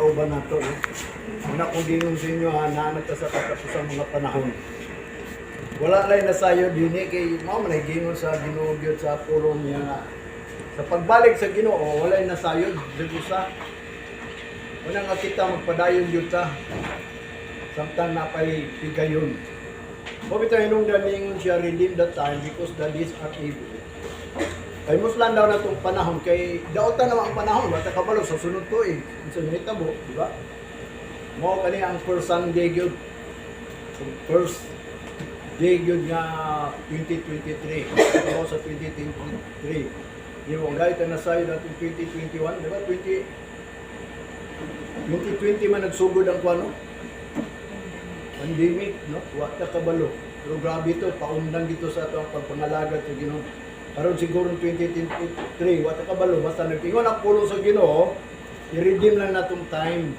kauban nato, no? Una kong gingon sa inyo ha, naa na ta sa katapusang mga panahon. Wala lay nasayod dinhi kay mao man ay gingon sa Ginoo gyud sa pulong niya nga sa pagbalik sa Ginoo walay nasayod bisag usa. Una nga kita magpadayon gyud ta samtang napay higayon. Mao bitaw hinungdan ningon siya, "Redeem the time because the days are evil." Kay muslan daw na itong panahon, kay daotan naman ang panahon, wa ta kabalo sa sunod tuig unsa nahitabo, di ba? Mao kani ang first Sunday gyud. First day gyud nga 2023. Mao sa 2023. Di mo gayud ta nasayod atong 2021, di ba? 20 2020 man nagsugod ang kuno. Pandemic, no? Wa ta kabalo. Pero grabe to, paundang dito sa atong pagpangalagad sa Ginoo. Karon siguro 2023, wa ta kabalo, basta nag-ingon ang pulong sa Ginoo, i-redeem lang natong time.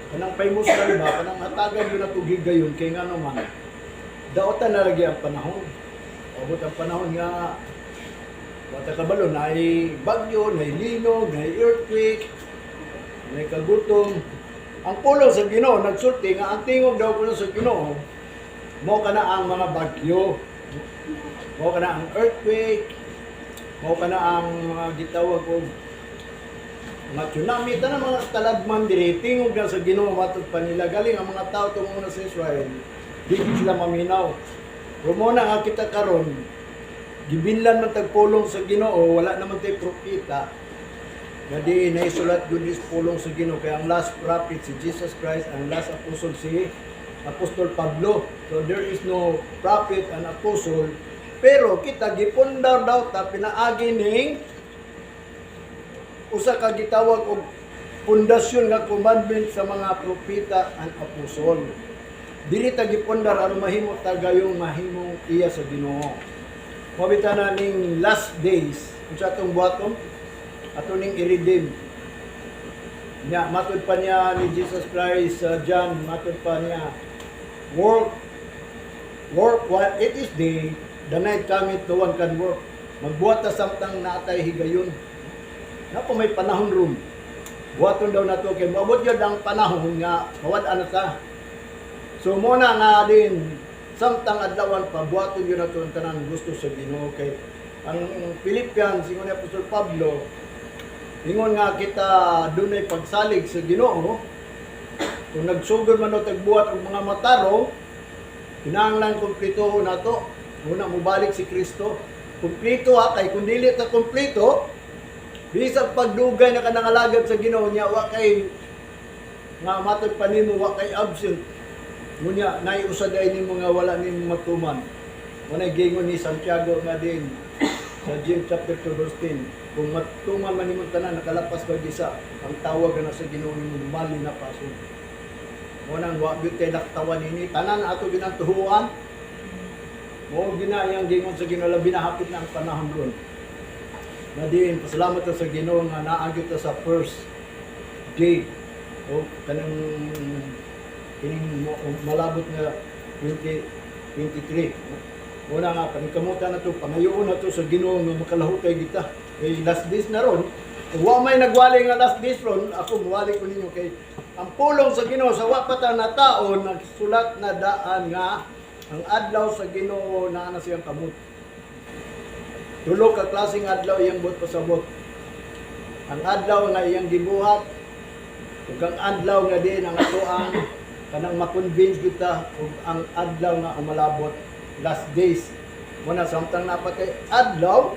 Kanang paymuslan ba, kanang hatagan yun nato gigayon kay ngano man. Daotan na lagi ang panahon. Abot ang panahon nga wa ta kabalo, naay bagyo, naay linog, naay earthquake, naay kagutom. Ang pulong sa Ginoo nagsulti nga ang tingog daw kuno sa Ginoo mao kana ang mga bagyo. Mao kana ang earthquake, mao kana ang mga gitawag og mga tsunami, tanan mga katalagman diri tingog na sa Ginoo matud pa nila galing ang mga tao tungo na sa Israel. Di gid sila maminaw. Pero mo na nga kita karon gibillan man tag pulong sa Ginoo, wala naman tay propeta nga di naisulat gud is pulong sa Ginoo kay ang last prophet si Jesus Christ, ang last apostle si Apostol Pablo. So there is no prophet and apostle, pero kita gipundar daw ta pinaagi ning usa ka gitawag og pundasyon nga commandment sa mga propeta and apostol. Dili ta gipundar aron mahimo ta gayong mahimong iya sa Ginoo. Mao bitaw na ning last days, unsa atong buhaton? Ato ning i-redeem. Nya matud pa niya ni Jesus Christ sa John, matud pa niya, "Work, work while it is day, the night cometh, no one can work." Magbuhat ta samtang naatay higayon. Napa may panahon ron. Buhaton daw nato kay moabot gyud ang panahon nga mawad-an na ta. So mo na nga din samtang adlawan pa, buhaton gyud nato ang tanan gusto sa Ginoo kay ang Philippians, ingon ni Apostol Pablo, ingon nga kita dunay pagsalig sa Ginoo. Kung nagsugod man o tagbuhat og mga matarong, kinahanglan kumpleto nato. Una mobalik si Kristo. Kumpleto ha, kay kung dili ta kumpleto, bisag pagdugay na ka nangalagad sa Ginoo niya, wa kay nga matod pa nimo wa kay absent. Ngunya nay usa day nimo nga wala nimo matuman. Manay gingon ni Santiago nga din sa James chapter 2 verse 10, kung matuman man nimo tanan, nakalapas kag isa, ang tawag na sa Ginoo nimo mali na pason. Mo nang wa gyud tay laktawan ini tanan ato ginatuhuan. Mo gina iyang gingon sa Ginoo, labi na hapit na ang panahon ron. Na din pasalamat ta sa Ginoo nga naa gyud ta sa first day o kanang kining malabot nga 2023. Una nga paningkamutan na to, pangayoon na to sa Ginoo nga makalahutay kita. Kay last days na ron. Kung wa may nagwali nga last days ron, ako muwali ko ninyo kay ang pulong sa Ginoo sa wa pa ta na taon nagsulat na daan nga ang adlaw sa Ginoo naa na siyang kamot. Tulo ka klaseng adlaw iyang buot pasabot. Ang adlaw nga iyang gibuhat ug ang adlaw nga din ang atoang kanang ma-convince kita ug ang adlaw nga umalabot, last days. Muna samtang napatay adlaw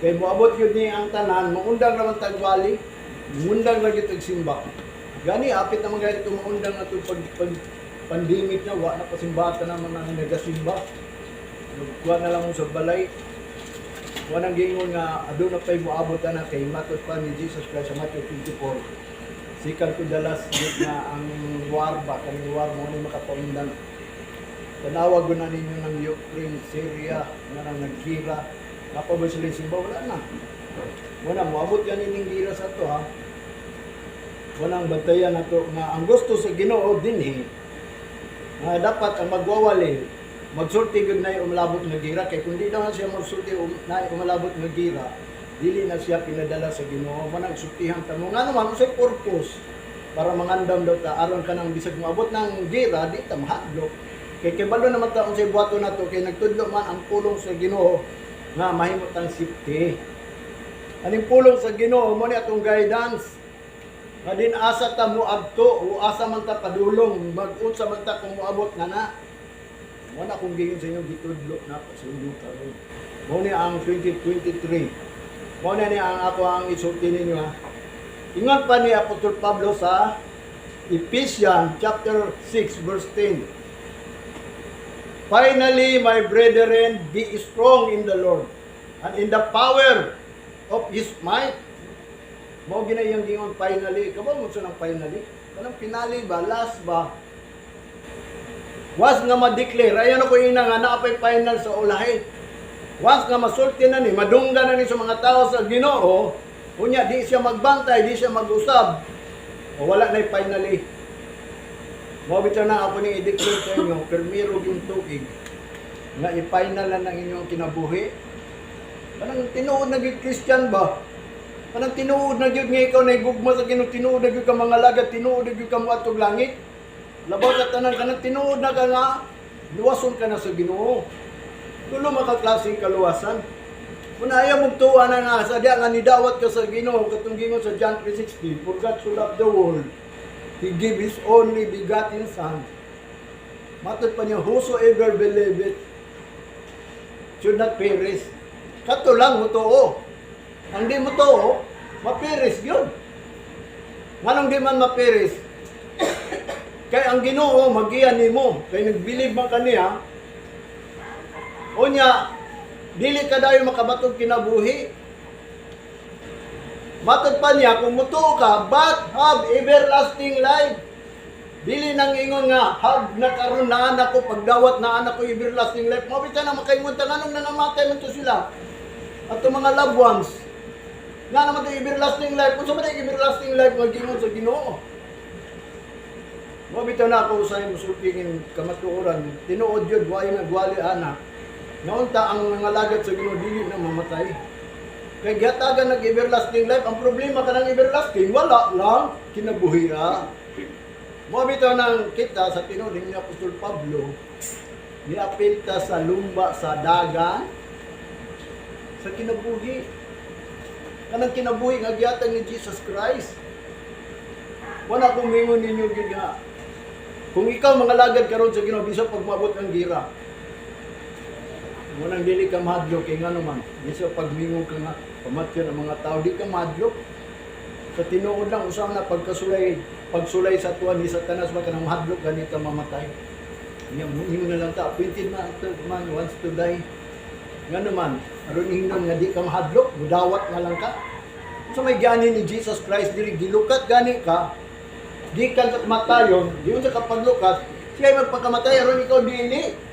kay moabot gyud ni ang tanan, maundang naman tagwali, mundang lagi tag simba. Gani apit naman gani ito maundang ato pag pandemic na wa na pasimbata naman ang nagasimba. Nagkuha na lang mo sa balay. Wa nang gingon nga aduna pay moabot na kay matod pa ni Jesus Christ sa Matthew 24. Second to the last gid na ang war ba, kaning war mo ni makapaundang. Tanawag na ninyo ng Ukraine, Syria, nga nang naggira. Napa ba sila simba? Wala na. Wala, moabot yan ining gira sa to ha. Walang bantayan nato nga ang gusto sa Ginoo dinhi nga dapat ang magwawali magsulti gyud na umalabot nga gira kay kung di naman siya magsulti na umalabot nga gira. Dili na siya pinadala sa Ginoo. Manang sultihan ta mo. Nga naman, unsay purpose? Para mangandam daw ta aron kanang bisag moabot ng gira, di ta mahadlok. Kay kibalo naman ta unsay buhaton nato, kay nagtudlo man ang pulong sa Ginoo nga mahimo tang safety. Aning pulong sa Ginoo mo ni atong guidance. Nga din asa ta moadto o asa man ta padulong, mag-unsa man ta kung moabot na na. Mo na kung giyon sa inyo, gitudlo na po sa inyo karon. Mo ni ang 2023. Mo na ni ang ako ang isulti ninyo, ha. Ingon pa ni Apostol Pablo sa Ephesians chapter 6 verse 10. "Finally, my brethren, be strong in the Lord and in the power of His might." Mao gina iyang gingon, "Finally." Kabaw mo sa nang "finally"? Kanang finale ba? Last ba? Once nga ma-declare, ayan ako ina nga naa pay final sa ulahi. Once nga masulti na ni, madungga na ni sa mga tao sa Ginoo, unya di siya magbantay, di siya mag-usab, o wala na finally. Mao bitaw na ako ning i-declare sa inyo, permiro yung tuig nga i-final na ng inyong kinabuhi. Kanang tinuod na gyud Christian ba? Kanang tinuod na gyud nga ikaw na gugma sa Ginoo, tinuod na gyud ka mga lagad, tinuod na gyud ka moadtog langit. Labaw sa tanan, kanang tinuod na ka nga luwason ka na sa Ginoo. Tulo maka klaseng kaluwasan. Kung ayaw mong tuwa na nga sa diya nga nidawat ka sa Ginoo, katong gingon sa John 3:16, "For God so loved the world, He gave His only begotten Son." Matod pa niya, "Whosoever believe it should not perish." Kato lang mo tuo. Ang di mo tuo, ma-perish yun. Nganong di man ma-perish? Kay ang Ginoo magiya nimo, kay nag-believe man kaniya. Unya, dili ka dayon makabatog kinabuhi. Matod pa niya, kung mutuo ka, "but have everlasting life." Dili nang ingon nga, have na karon na anak ko, pagdawat na anak ko everlasting life. Mao bitaw na makaingon ta, nganong nangamatay man to sila? At mga loved ones. Nga naman to everlasting life. Kung sa man ang everlasting life, magingon sa Ginoo. Mao bitaw na ako sa musultingin kamatuoran. Tinuod yun, way nagwali ana. Ngaunta ang mga lagad sa Ginoo dili na mamatay. Kay gihatagan nag everlasting life, ang problema kanang everlasting wala lang kinabuhi, ah. Mao bitaw nang kita sa tinuod ni Apostol Pablo, niapil ta sa lumba sa dagan sa kinabuhi. Kanang kinabuhi nga gihatag ni Jesus Christ. Wala kong mingon ninyo gyud nga kung ikaw mga lagad karon sa Ginoo bisan pag moabot ang gira. Munang dili ka mahadlok, kay ngano man, bisan pag mingon ka nga pamatyon ang mga tao, di ka mahadlok. Sa tinuod lang usa na pagkasulay, pagsulay sa tuwan ni Satanas ba, kanang mahadlok gani ka mamatay. Nya ingon na lang ta, appointed man to man wants to die. Ngano man, aron ingnon nga di ka mahadlok, mudawat na lang ka. So may gani ni Jesus Christ diri, gilukat gani ka, gikan sa kamatayon, di sa kapaglukat, siya ay magpakamatay aron ikaw dili.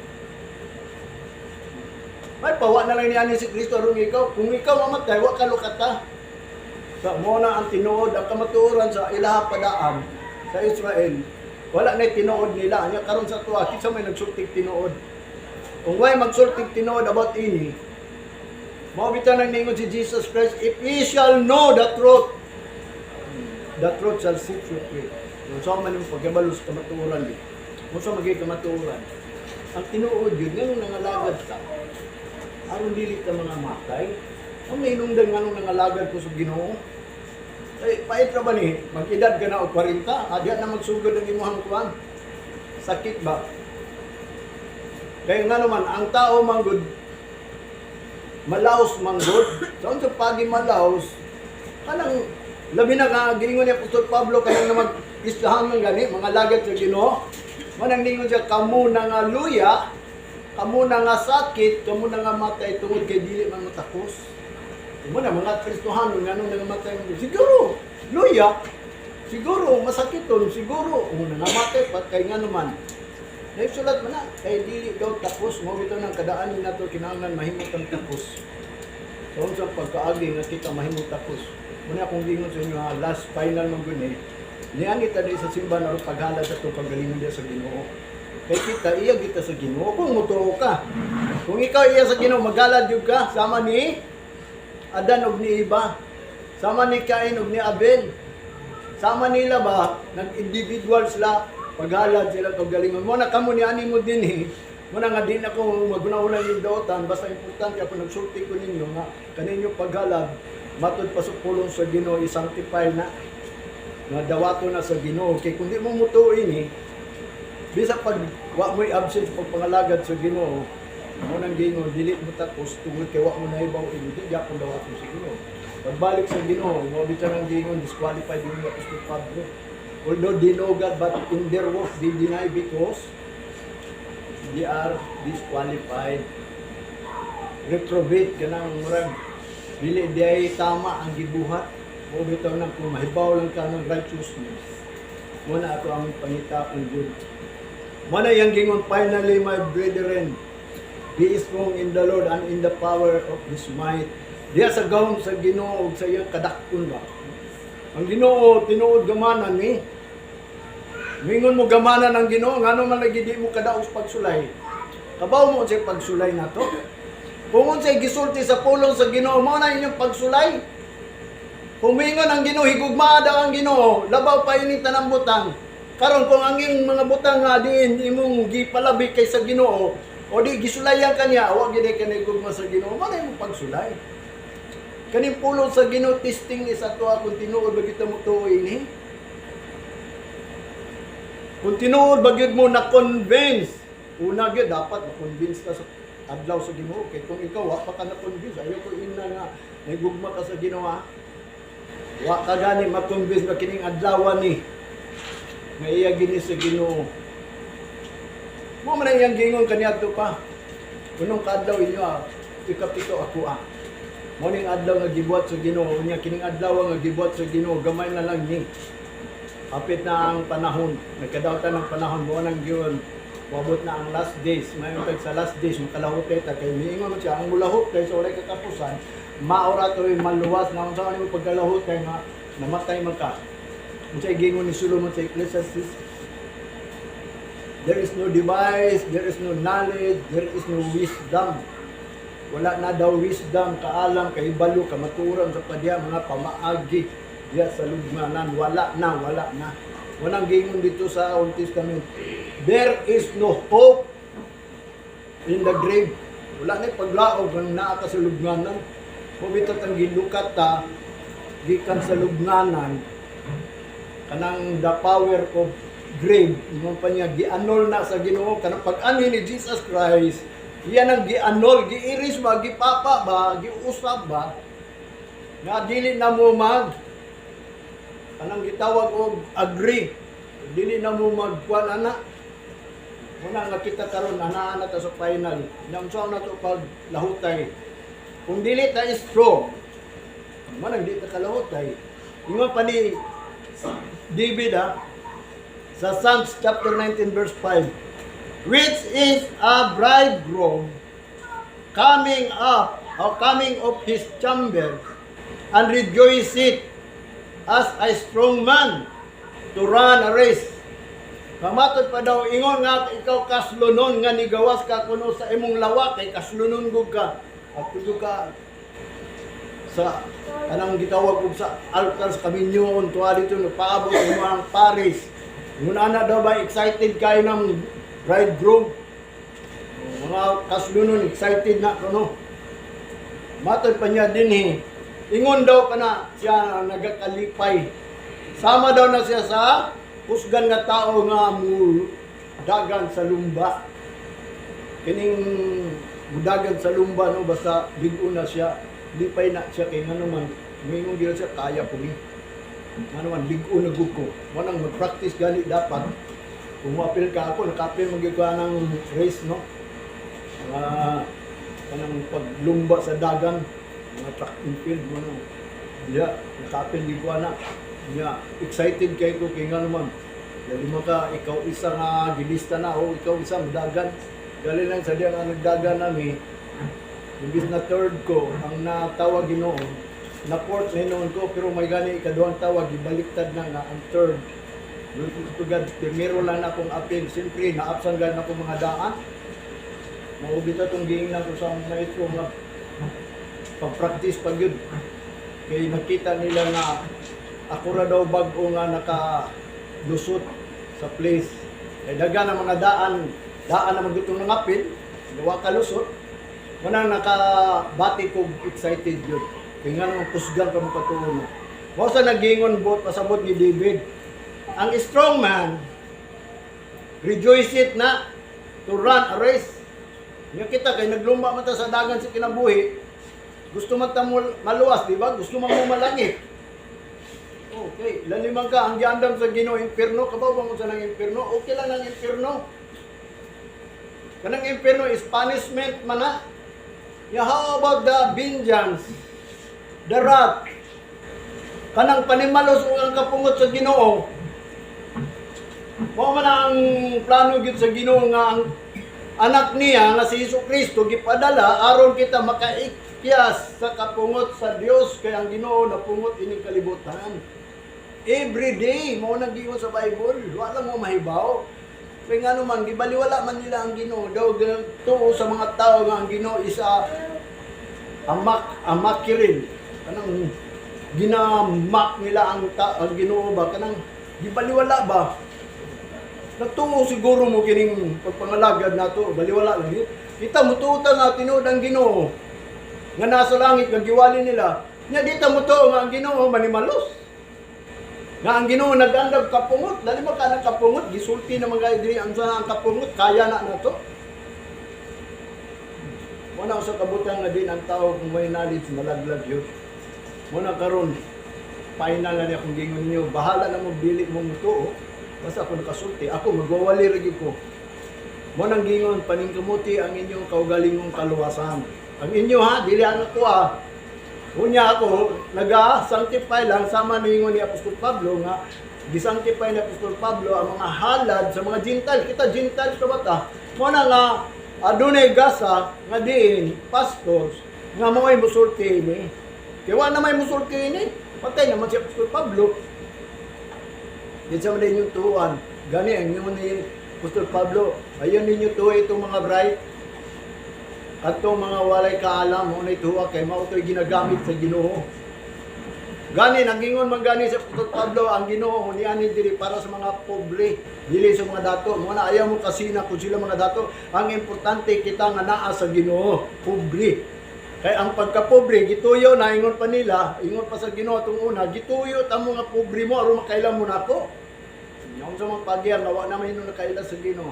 May pawa na lang niya ni si Kristo aron ikaw. Kung ikaw mamatay, wa ka lukata. Sa mo na ang tinuod, ang kamatuoran sa ilaha padaan sa Israel, wala na tinuod nila. Anya karon sa tuwa, kinsa may nagsultig tinuod? Kung way magsultig tinuod about ini, mao bitaw nang ningon si Jesus Christ, "If ye shall know the truth shall set you free." Kung sa man yung pagkabalo sa kamatuoran, di. Kung sa magiging kamatuoran, ang tinuod yun, nganong nangalagad ka, aron dili ka mga matay. Ang nahinungdan nganong nangalagad ko sa Ginoo. Eh, pait ra ba ni, mag-edad ka na og 40, adya na magsugod ang imuhang kuan. Sakit ba? Kaya nga naman, ang tao manggod, malaos manggod. Sa unsa pagi malaos, kanang labi na ka giingon ni Apostol Pablo kanang na mag Kristohanon gani, mga lagad sa Ginoo. Manang ningon siya, "Kamo na nga luya, kamo na nga sakit, kamo na nga matay tungod kay dili man matakos." Mo na mga Kristohanon nganong nangamatay, siguro luya, siguro masakiton, siguro mo nangamatay pa kay nga naman. Naisulat man na kay dili daw takos. Mo bitaw ng kadaan ni nato kinahanglan mahimo tang takos. So unsa pagkaagi nga kita mahimo takos? Muna akong gingon sa inyo ha, last final man gud ni. Niani ta diri sa simbahan aron paghalad sa atong kagalingon diya sa Ginoo. Kay kita iya kita sa Ginoo kung mutuo ka. Kung ikaw iya sa Ginoo, maghalad gyud ka sama ni Adan ug ni Eva. Sama ni Cain ug ni Abel. Sama nila ba, nag-individual sila, paghalad sila kaugalingon. Mo na kamo ni ani mo din eh. Mo na nga din ako maguna-una yung daotan, basta importante ako nagsulti ko ninyo nga kaninyo paghalad, matud pa sa pulong sa Ginoo, i-sanctify na nga dawato na sa Ginoo kay kung di mo mutuin eh, bisa pag wa mo'y absent sa pagpangalagad sa Ginoo, mo nang gingon dili mo takos tungod kay wa mo nahibaw, hindi gyapon dawaton sa Ginoo. Pagbalik sa Ginoo mo, bitan ang gingon disqualified yung Apostol Pablo. Although they know God, but in their work they deny because they are disqualified, reprobate, kanang murag dili di tama ang gibuhat mo. Bitaw nang kung mahibaw lang ka ng righteousness mo na ato ang pangitaon gud. Mo na yang gingon, "Finally, my brethren, be strong in the Lord and in the power of His might." Diya sa gahom sa Ginoo ug sa iyang kadakon ba. Ang Ginoo tinuod gamanan ni. Mingon mo gamanan ang Ginoo, ngano man lagi di mo kadaos pagsulay? Kabaw mo unsay pagsulay nato? Kung unsay gisulti sa pulong sa Ginoo, mao na inyong pagsulay. Kung mingon ang Ginoo, higugmaa daw ang Ginoo, labaw pa ini tanang butang. Karon kung ang iyong mga butang nga diin imong gipalabi kay sa Ginoo, o di gisulayan kaniya, wa gid ka nahigugma sa Ginoo, mao na imong pagsulay. Kaning pulong sa Ginoo, testing ni sa ato kung tinuod ba kita mo tuo ini. Kung tinuod ba gyud mo na convince, una gyud dapat ma-convince ka sa adlaw sa Ginoo kay kung ikaw wa pa ka na-convince, ayaw ko ina nga nahigugma ka sa Ginoo ha. Wa ka gani ma-convince ba kining adlaw ni nga iya gini sa Ginoo. Mo man ang iyang gingon kaniadto pa. Unong kaadlaw inyo ah, ikapito ako ah. Mo ning adlaw nga gibuhat sa Ginoo, unya kining adlaw nga gibuhat sa Ginoo, gamay na lang ni. Hapit na ang panahon, nagkadawtan ng panahon mo nang giyon. Wabot na ang last days. Mayon tag sa last days makalahutay ta kay miingon man siya ang mulahutay sa walay katapusan, maura to'y maluwas na unsa man mo pagkalahutay nga namatay man ka. Unsay gingon ni Solomon sa Ecclesiastes? There is no device, there is no knowledge, there is no wisdom. Wala na daw wisdom, kaalam, kahibalo, kamaturan sa padya, mga pamaagi diya sa lugmanan. Wala na, wala na. Walang gingon dito sa Old Testament. There is no hope in the grave. Wala na paglaog ang naa ka sa lugnanan. Pumitot ang gilukat ta, gikan sa lugnanan, kanang the power of grave, ingon pa niya, gi-annul na sa Ginoo kanang pag-anhi ni Jesus Christ. Iyan ang gi-annul, gi-erase ba, gipapa ba, giusab ba nga dili na mo mag kanang gitawag og agree, dili na mo magkuan ana. Muna nga kita karon anaa na ta sa final. Nya unsa na to pag lahutay kung dili ta strong man, ang di ta kalahutay? Ingon pa ni David ah, sa Psalms chapter 19 verse 5, which is a bridegroom coming up or coming of his chamber and rejoice it as a strong man to run a race. Kamatod pa daw, ingon nga ikaw kaslonon nga nigawas ka kuno sa imong lawak kay kaslonon gud ka. At kuno ka sa kanang gitawag og sa altar sa kaminyoon tuwa dito nagpaabot sa imong Paris. Ingon ana daw ba, excited kayo ng bridegroom? Mga kaslunon excited na kuno. Matod pa niya din eh. Ingon daw pa na siya nagakalipay. Sama daw na siya sa kusgan nga tao nga mu dagan sa lumba. Kining mudagan sa lumba no, basta big-o na siya, lipay na siya kay ngano man mingon gyud siya, kaya ko ni. Ngano man lig-o na gud ko. Mo nang mag-practice gani dapat. Kung moapil ka, ako nakapil man gyud ko ng race no. Mga kanang paglumba sa dagan, mga track and field mo no. Yeah, nakapil gyud ko ana. Yeah, excited kay ko kay ngano man. Dali mo ka, ikaw isa nga gilista na o ikaw isa mudagan. Gali lang sa diya nga nagdagan nami. Imbis na third ko, ang natawag ginoon, na fourth na noon ko, pero may gani ikaduhang tawag, ibaliktad na nga ang third. Glory to God, primero lang na akong appeal. Siyempre, naapsan gani ako mga daan. Maubit itong giingnan ko sa maestro nga Pag-practice pag yun. Kay nakita nila nga ako ra daw bag-o nga nakalusot sa place. Kay daga na mga daan, daan na magutong nangapil, wa kalusot. Muna nakabati ko, excited yun. Kay nga naman kusgan ka mo katuo. Mao sa nagingon bot pasabot ni David. Ang strong man rejoice it na to run a race. Nya kita kay naglumba man ta sa dagan sa kinabuhi. Gusto man ta mo maluwas, di ba? Gusto man mo malangit. Okay, laliman ka ang giandam sa Ginoo, impierno, kabaw ba mo sa nang impierno? Okay lang ang impierno. Kanang impierno is punishment man na. Ya, how about the vengeance? The wrath? Kanang panimalos ug ang kapungot sa Ginoo. Mao man ang plano gyud sa Ginoo nga ang anak niya nga si Hesus Kristo gipadala aron kita makaikyas sa kapungot sa Dios, kay ang Ginoo napungot ining kalibutan. Every day mao nang giingon sa Bible, wala mo mahibaw. Kay ngano man gibaliwala man nila ang Ginoo daw, tuo sa mga tao nga ang Ginoo is a amak amakirin, kanang ginamak nila ang Ginoo ba, kanang gibaliwala ba. Nagtuo siguro mo kining pagpangalagad nato, baliwala lang yun. Kita mutuo ta nga tinuod ang Ginoo nga nasa langit nga giwali nila. Nya di ta mutuo nga ang Ginoo manimalos. Nga ang Ginoo nag-andam kapungot, dali mo ka ng kapungot, gisulti na mga diri ang sa ang kapungot, kaya na nato. Muna sa kabutang nga din ang tao kung may knowledge malaglag yun. Muna karon final na niya kung gingon niyo, bahala na mo dili mo mutuo. Basta ako nakasulti, ako magwawali ra gyud ko. Mo nang gingon, paningkamuti ang inyong kaugalingong kaluwasan. Ang inyo ha, dili ang ako ha. Unya ako, naga-sanctify lang sama ningon ni Apostol Pablo nga gisanctify ni Apostol Pablo ang mga halad sa mga Gentile. Kita Gentile ka ba ta? Mo na nga adunay gasa nga diin pastors nga mao'y musulti ini. Kay wa na may musulti ini. Patay naman si Apostol Pablo. Yan sa mga inyong tuwan. Gani ang ingon ni Apostol Pablo, ayun ninyo tuwa itong mga bright. Katong mga walay kaalam, mo na tuwa kay mao to'y ginagamit sa Ginoo. Gani nagingon man gani sa Apostol Pablo, ang Ginoo niani diri para sa mga pobre, dili sa mga dato. Mo na ayaw mo kasina kung sila mga dato. Ang importante kita nga naa sa Ginoo, pobre. Kay ang pagkapobre, gituyo na ingon pa nila, ingon pa sa Ginoo atong una, gituyo ta mo nga pobre mo aron makaila mo nako. Yung sa mga pagyar, nga wa na may nakaila sa Ginoo.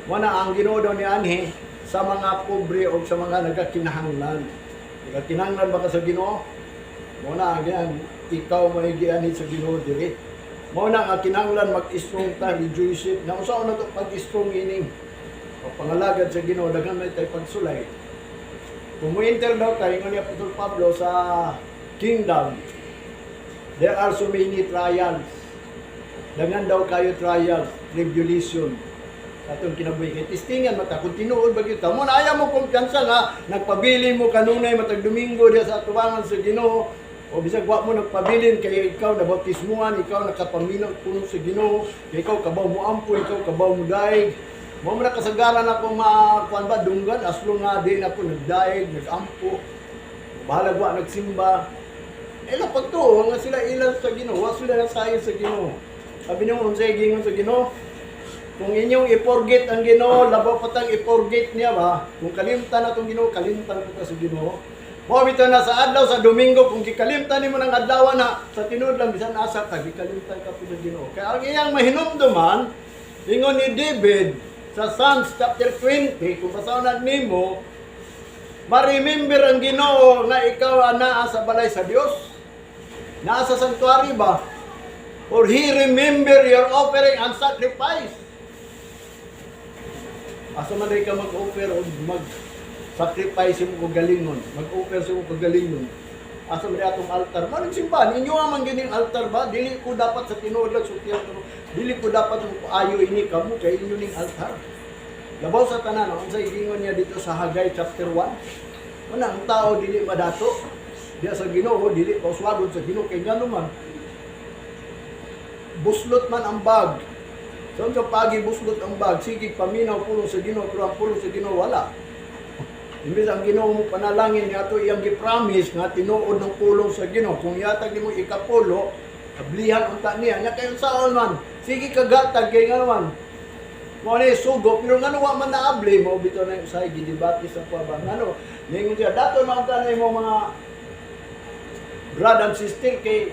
Wala ang Ginoo daw ni anhi sa mga pobre o sa mga nagakinahanglan. Nagakinahanglan ba ka sa Ginoo? Mo na ang ikaw may gianhi sa Ginoo diri. Mo na nga kinahanglan mag-strong ta, rejoice it. Na usa na to pag-strong ining pagpangalagad sa Ginoo, daghan may tay pagsulay. Kung mo-enter daw tayo, ingon ni Apostol Pablo sa kingdom, there are so many trials. Daghan daw kayo trials, tribulation atong kinabuhi. Kay testingan mata kung tinuod ba gyud ta. Mo na ayaw mo kumpiyansa nga nagpabili mo kanunay matag Domingo diya sa atubangan sa Ginoo o bisag wa mo nagpabilin kay ikaw na bautismuhan, ikaw nakapaminaw puno sa Ginoo, kay ikaw kabaw mo ampo, ikaw kabaw mo daig. Mo man na kasagaran ako makuan ba dunggan aslo nga din ako nagdaig, nagampo. Bahalag wa nagsimba. Ila pagtuo nga sila ilan sa Ginoo, wa sila nasayo sa Ginoo. Sabi niyo unsay gingon sa Ginoo? Kung inyong i-forget ang Ginoo, labaw pa tang i-forget niya ba? Kung kalimtan natong Ginoo, kalimtan ko ta sa Ginoo. Mao bitaw na sa adlaw sa Domingo, kung gikalimtan nimo ng adlaw na sa tinuod lang bisan asa ka, gikalimtan ka pud ng Ginoo. Kaya ang iyang mahinumduman, ingon ni David sa Psalms chapter 20, kung basahon na nimo, ma-remember ang Ginoo nga ikaw ang naa sa balay sa Dios. Naa sa sanctuary ba? For He remember your offering and sacrifice. Asa man ka mag-offer o mag-sacrifice mo kagalingon, mag-offer sa mo kagalingon. Asa man atong altar? Maring simbahan, inyo man gining altar ba? Dili ko dapat sa tinuod lang sultihan ko. Dili ko dapat mo ayo ini kamo kay inyo ning altar. Labaw sa tanan, unsay gingon niya dito sa Haggai chapter 1? Una, ang tao dili madato. Diya sa Ginoo, dili pauswagon sa Ginoo kay ngano man buslot man ang bag. So, sa pagi buslot ang bag, sige paminaw pulong sa Ginoo, pero ang pulong sa Ginoo wala. Imbes ang Ginoo mo panalangin nga ato iyang gi-promise nga tinuod ng pulong sa Ginoo. Kung ihatag nimo ikapulo, ablihan unta niya. Nya kay unsaon man? Sige kagatag kay nga man. Mo ni sugo, pero ngano wa man naabli mo bitaw na usay gidebate sa kuha ba, ngano ningon siya dato na unta na imo mga brother and sister kay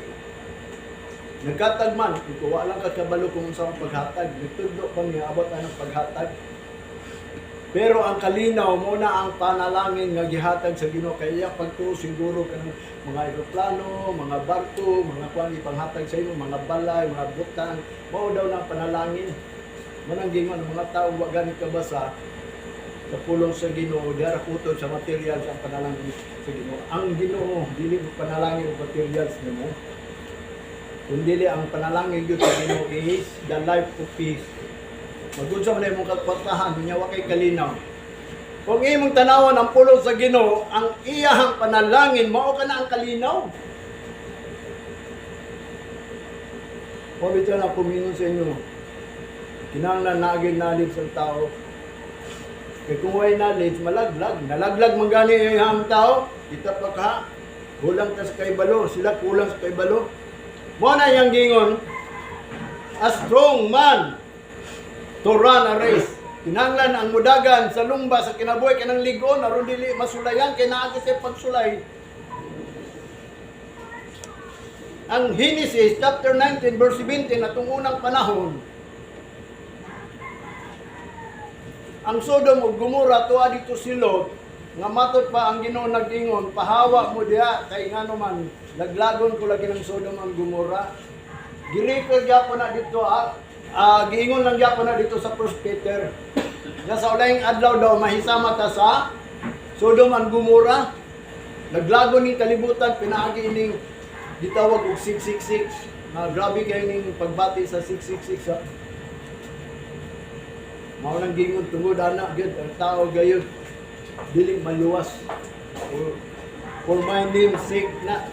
nagkatag man kung wa lang ka kabalo kung unsa ang paghatag, nagtudlo pa niya abot anang paghatag. Pero ang kalinaw mo na ang panalangin nga gihatag sa Ginoo kay iya pagtuo siguro kanang mga eroplano, mga barko, mga kuan ipanghatag sa imo, mga balay, mga butang, mao daw na ang panalangin. Manang gingon ang mga tao wa gani kabasa sa pulong sa Ginoo, diara kutod sa materials ang panalangin sa Ginoo. Ang Ginoo dili mo panalangin og materials nimo. Kundi ang panalangin gyud sa Ginoo is the life of peace. Magunsa man imong kwartahan, unya wa kay kalinaw. Kung imong tanawan ang pulong sa Ginoo, ang iyahang panalangin mao kana ang kalinaw. Mao bitaw na kumingon sa inyo. Kinahanglan naagin knowledge ang tao. Kay kung way knowledge, malaglag. Nalaglag man gani ang tao, kita pa ka. Kulang ta sa kaibalo, sila kulang sa kaibalo. Mo na yang gingon, a strong man to run a race. Kinahanglan ang mudagan sa lumba sa kinabuhi kanang ligon aron dili masulayan kay naa sa pagsulay. Ang Genesis chapter 19 verse 17, atong unang panahon, ang Sodom ug Gomorrah, tuwa dito si Lot nga matod pa ang Ginoo nag-ingon, "Pahawa mo diha kay ngano man laglagon ko lagi ng Sodom ang Gomorrah." Gi-refer gyapon na dito, giingon lang gyapon na dito sa First Peter nga sa ulayng adlaw daw mahisama ta sa Sodom ang Gomorrah. Laglagon ning kalibutan pinaagi ining gitawag og 666. Na grabe kay ning pagbati sa 666, ha. Mao nang gingon tungod ana gyud ang tao gayud dili maluwas. For my name sake na.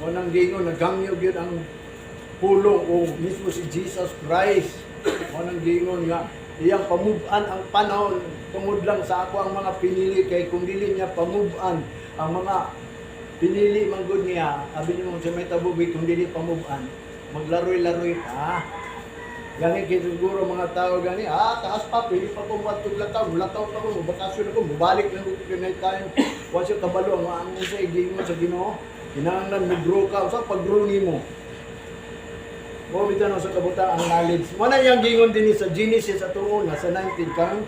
Mao nang gingon naghangyo gyud ang pulong o mismo si Jesus Christ. Mao nang gingon nga iyang pamub-an ang panahon tungod lang sa ako ang mga pinili, kay kung dili niya pamub-an ang mga pinili man gud niya, abi nimo sa may tabubi, kung dili pamub-an, maglaroy-laroy pa. Gani kay siguro mga tao gani, taas pa, pwede pa ko matug lakaw, mulakaw pa ko, bakasyon ako, mubalik lang ko kay time. Wa siya kabalo ang sa gingon sa Ginoo. Kinahanglan mo grow ka, sa pag-grow nimo. Mo bitaw na sa kabuta ang knowledge. Mo na iyang gingon din sa Genesis atong una sa 19 kang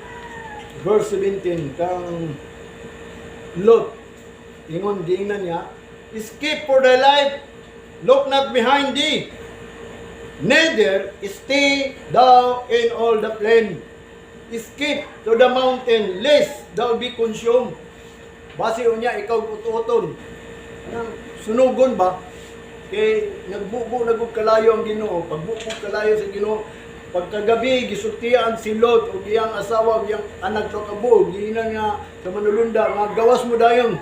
verse 17 kang Lot. Ingon giingnan niya, "Escape for thy life, look not behind thee, neither stay thou in all the plain. Escape to the mountain, lest thou be consumed." Basi unya ikaw utuoton. Anang sunugon ba? Kay nagbubo na gud kalayo ang Ginoo. Pagbubo kalayo sa Ginoo, pagkagabi gisultian si Lot ug iyang asawa ug iyang anak sa kabuo, giingnan nga sa manulunda nga gawas mo dayon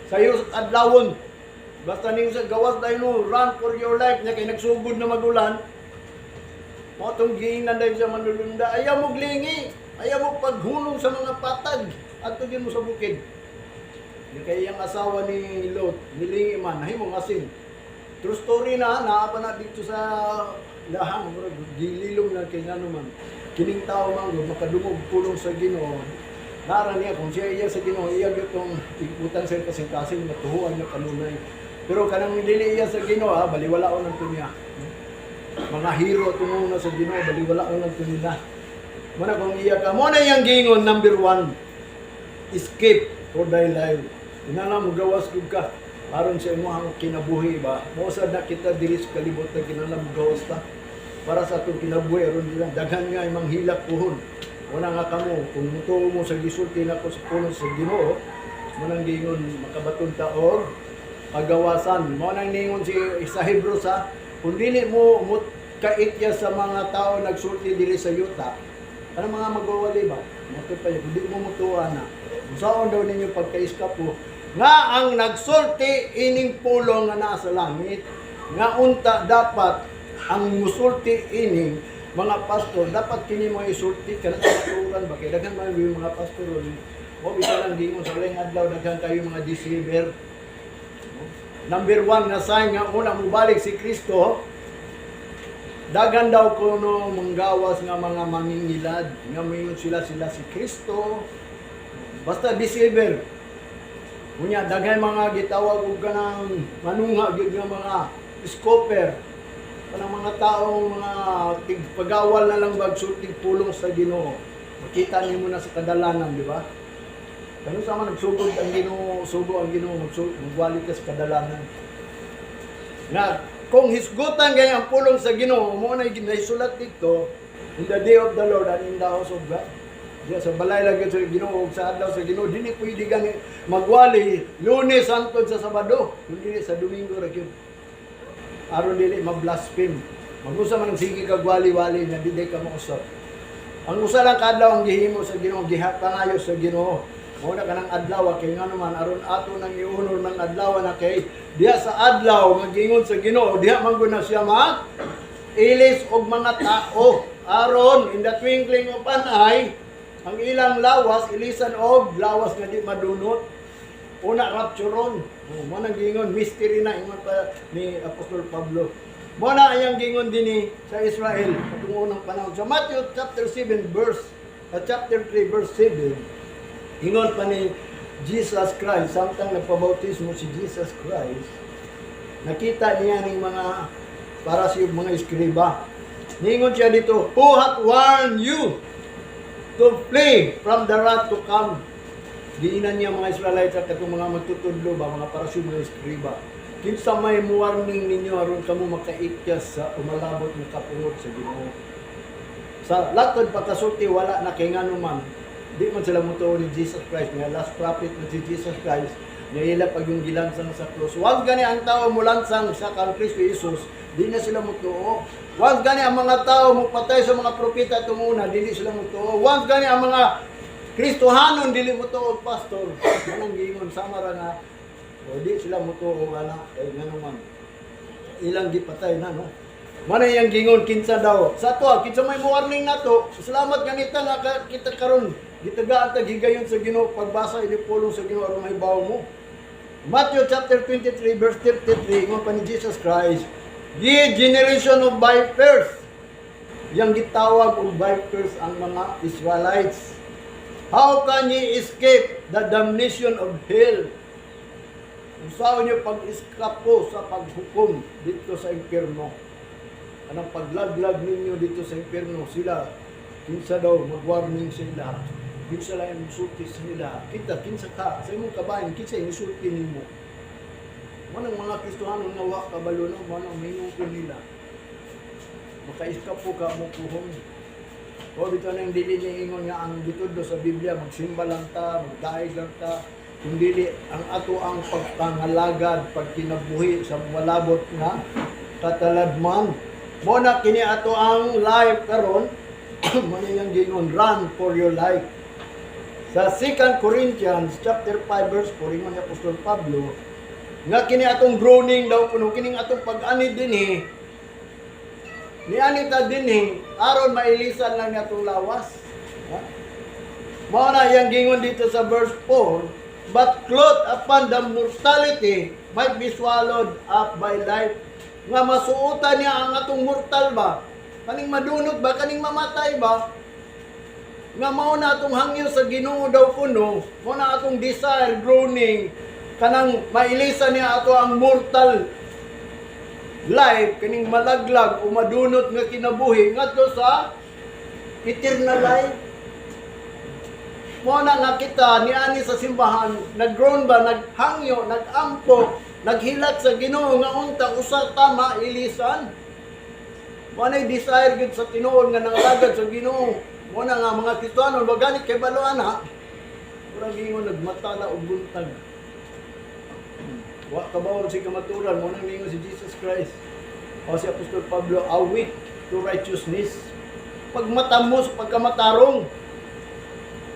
sayo adlawon. Basta ning sa gawas dayon no, run for your life nya kay nagsugod na magulan. Mao tong giingnan dayon sa manulunda, ayaw mo glingi, ayaw mo paghunong sa mga patag, adto gyud mo sa bukid. Nya kay iyang asawa ni Lot, nilingi man, nahimong asin. True story na, naa pa na dito sa lahang, murag gililom na kay ngano man. Kining tao man gud makadungog pulong sa Ginoo. Nara niya kung siya iya sa Ginoo, iya gyud tong ibutang sa kasing-kasing matuhuan niya kanunay. Pero kanang dili iya sa Ginoo, baliwalaon lang to niya. Mga hero tungo na sa Ginoo, baliwalaon lang to nila. Muna kung iya ka, mo na iyang gingon number 1. Escape for thy life. Inana mo gawas gud ka aron sa imong kinabuhi ba. Mao sad na kita diri sa kalibutan, kinahanglan mo gawas ta para sa atong kinabuhi aron dili daghan nga imong hilak puhon. Wala nga kamo kung mutuo mo sa gisulti nako sa pulong sa Ginoo, mo nang gingon makabaton ta og pagawasan. Mo nang ningon si sa Hebrews, ha, kung dili mo mo kaitya sa mga tao nagsulti diri sa yuta, ano mga magwawali ba? Moto pa yun, kung di mo mutuwa na. Unsaon daw ninyo pagkaiskapo nga ang nagsulti ining pulong nga nasa langit, nga unta dapat ang musulti ining mga pastor, dapat kini mo isulti kana sa katuran ba, kay daghan man yung mga pastor ron. Mo bisan ang gingon sa uling adlaw, daghan kayo mga deceiver. Number one nga sign nga una mubalik si Kristo, daghan daw kuno manggawas nga mga mangingilad nga moingon sila sila si Kristo. Basta deceiver. Unya daghan mga gitawag og kanang manungha gyud nga mga scoffer, kanang mga taong mga tigpagawal na lang bagsultig pulong sa Ginoo. Makita nimo na sa kadalanan, di ba? Kano sa man nagsugod ang Ginoo, sugo ang Ginoo, magwali ka sa kadalanan. Nga kung hisgutan gay ang pulong sa Ginoo, mo na ginaisulat dito, in the day of the Lord and in the house of God. Diya sa balay lang gyud sa Ginoo ug sa adlaw sa Ginoo, dili pwede gani magwali Lunes hangtod sa Sabado, kundi sa Domingo ra gyud. Aron dili ma-blaspheme. Magusa man ang sige kag wali-wali nga di ka mausap. Ang usa lang kaadlaw ang gihimo sa Ginoo, gihapangayo sa Ginoo. Mao na kanang adlaw kay ngano man aron ato nang i-honor ng adlaw na kay diha sa adlaw nga giingon sa Ginoo, diha man gud na siya ma ilis og mga tao aron in the twinkling of an eye ang ilang lawas ilisan og lawas nga di madunot. Una rapturon. Oh, mo nang giingon mystery na ingon pa ni Apostol Pablo. Mo na ayang giingon dinhi sa Israel katong unang panahon. Sa Matthew chapter 7 verse chapter 3 verse 7, ingon pa ni Jesus Christ, samtang nagpabautismo si Jesus Christ, nakita niya ning mga para sa mga eskriba. Ningon siya dito, "Who hath warned you to flee from the wrath to come?" Giinan niya mga Israelites at katong mga magtutudlo ba, mga parasyo, mga eskriba. "Kinsa may warning ninyo aron kamo makaikyas sa umalabot nga kapungot sa Ginoo?" Sa latod pagkasulti wala na kay ngano man di man sila mutuo ni Jesus Christ nga last prophet na si Jesus Christ nga ila pag yung gilansang sa krus. Once gani ang tao mulansang sa kang Kristo Jesus, di na sila mutuo. Once gani ang mga tao mupatay sa mga propeta tunguna, dili sila mutuo. Once gani ang mga Kristohanon dili mutuo og pastor, anong giingon sama ra nga o di sila mutuo ana kay ngano man ilang gipatay na, no? Mana yang gingon kinsa daw. Sa ato, kinsa may mo warning nato. Salamat ganita nga kita karon gitagaan tag higayon sa Ginoo, pagbasa ini pulong sa Ginoo aron mahibaw mo. Matthew chapter 23 verse 33, ingon pa ni Jesus Christ, "Ye generation of vipers." Yang gitawag og vipers ang mga Israelites. "How can ye escape the damnation of hell?" Unsaon niyo pag-eskapo sa paghukom dito sa impyerno? Anong paglaglag ninyo dito sa impyerno? Sila, kinsa daw mag-warning sila? Kinsa lang yung musulti sa nila? Kita, kinsa ka? Sa imong kabahin, kinsa yung musulti nimo? Manang mga Kristohano nga wa kabalo no, manang mingon ko nila. Makaiskapo ka mo puhon. O bitaw nang dili ni ingon nga ang gitudlo sa Biblia magsimba lang ta, magdaig lang ta. Kung dili ang ato ang pagpangalagad, pagkinabuhi sa malabot nga kataladman. Mo na kini ato ang life karon, mo na yang gingon, "Run for your life." Sa 2 Corinthians chapter 5 verse 4, ingon ni Apostol Pablo nga kini atong groaning daw kuno, kining atong pag-ani dinhi, niani ta dinhi aron mailisan lang ni atong lawas. Ha? Mao na yang gingon dito sa verse 4, "But clothed upon the mortality might be swallowed up by life." Nga masuotan niya ang atong mortal ba? Kaning madunot ba? Kaning mamatay ba? Nga mao na atong hangyo sa Ginoo daw kuno, mao na atong desire, groaning, kanang mailisan niya ato ang mortal life, kaning malaglag o madunot nga kinabuhi ngadto sa eternal life. Mo na nga kita niani sa simbahan, nag-groan ba, naghangyo, nagampo, naghilat sa Ginoo nga unta usa ta mailisan. Mo na desire gyud sa tinuod nga nangalagad sa Ginoo. Mo na nga mga Kristiyano wa ganit kay balo ana. Murag ingon nagmatala og buntag. Wa kabaw si kamaturan mo nang ningon si Jesus Christ o si Apostol Pablo, "Awake to righteousness." Pagmata mo sa pagkamatarong.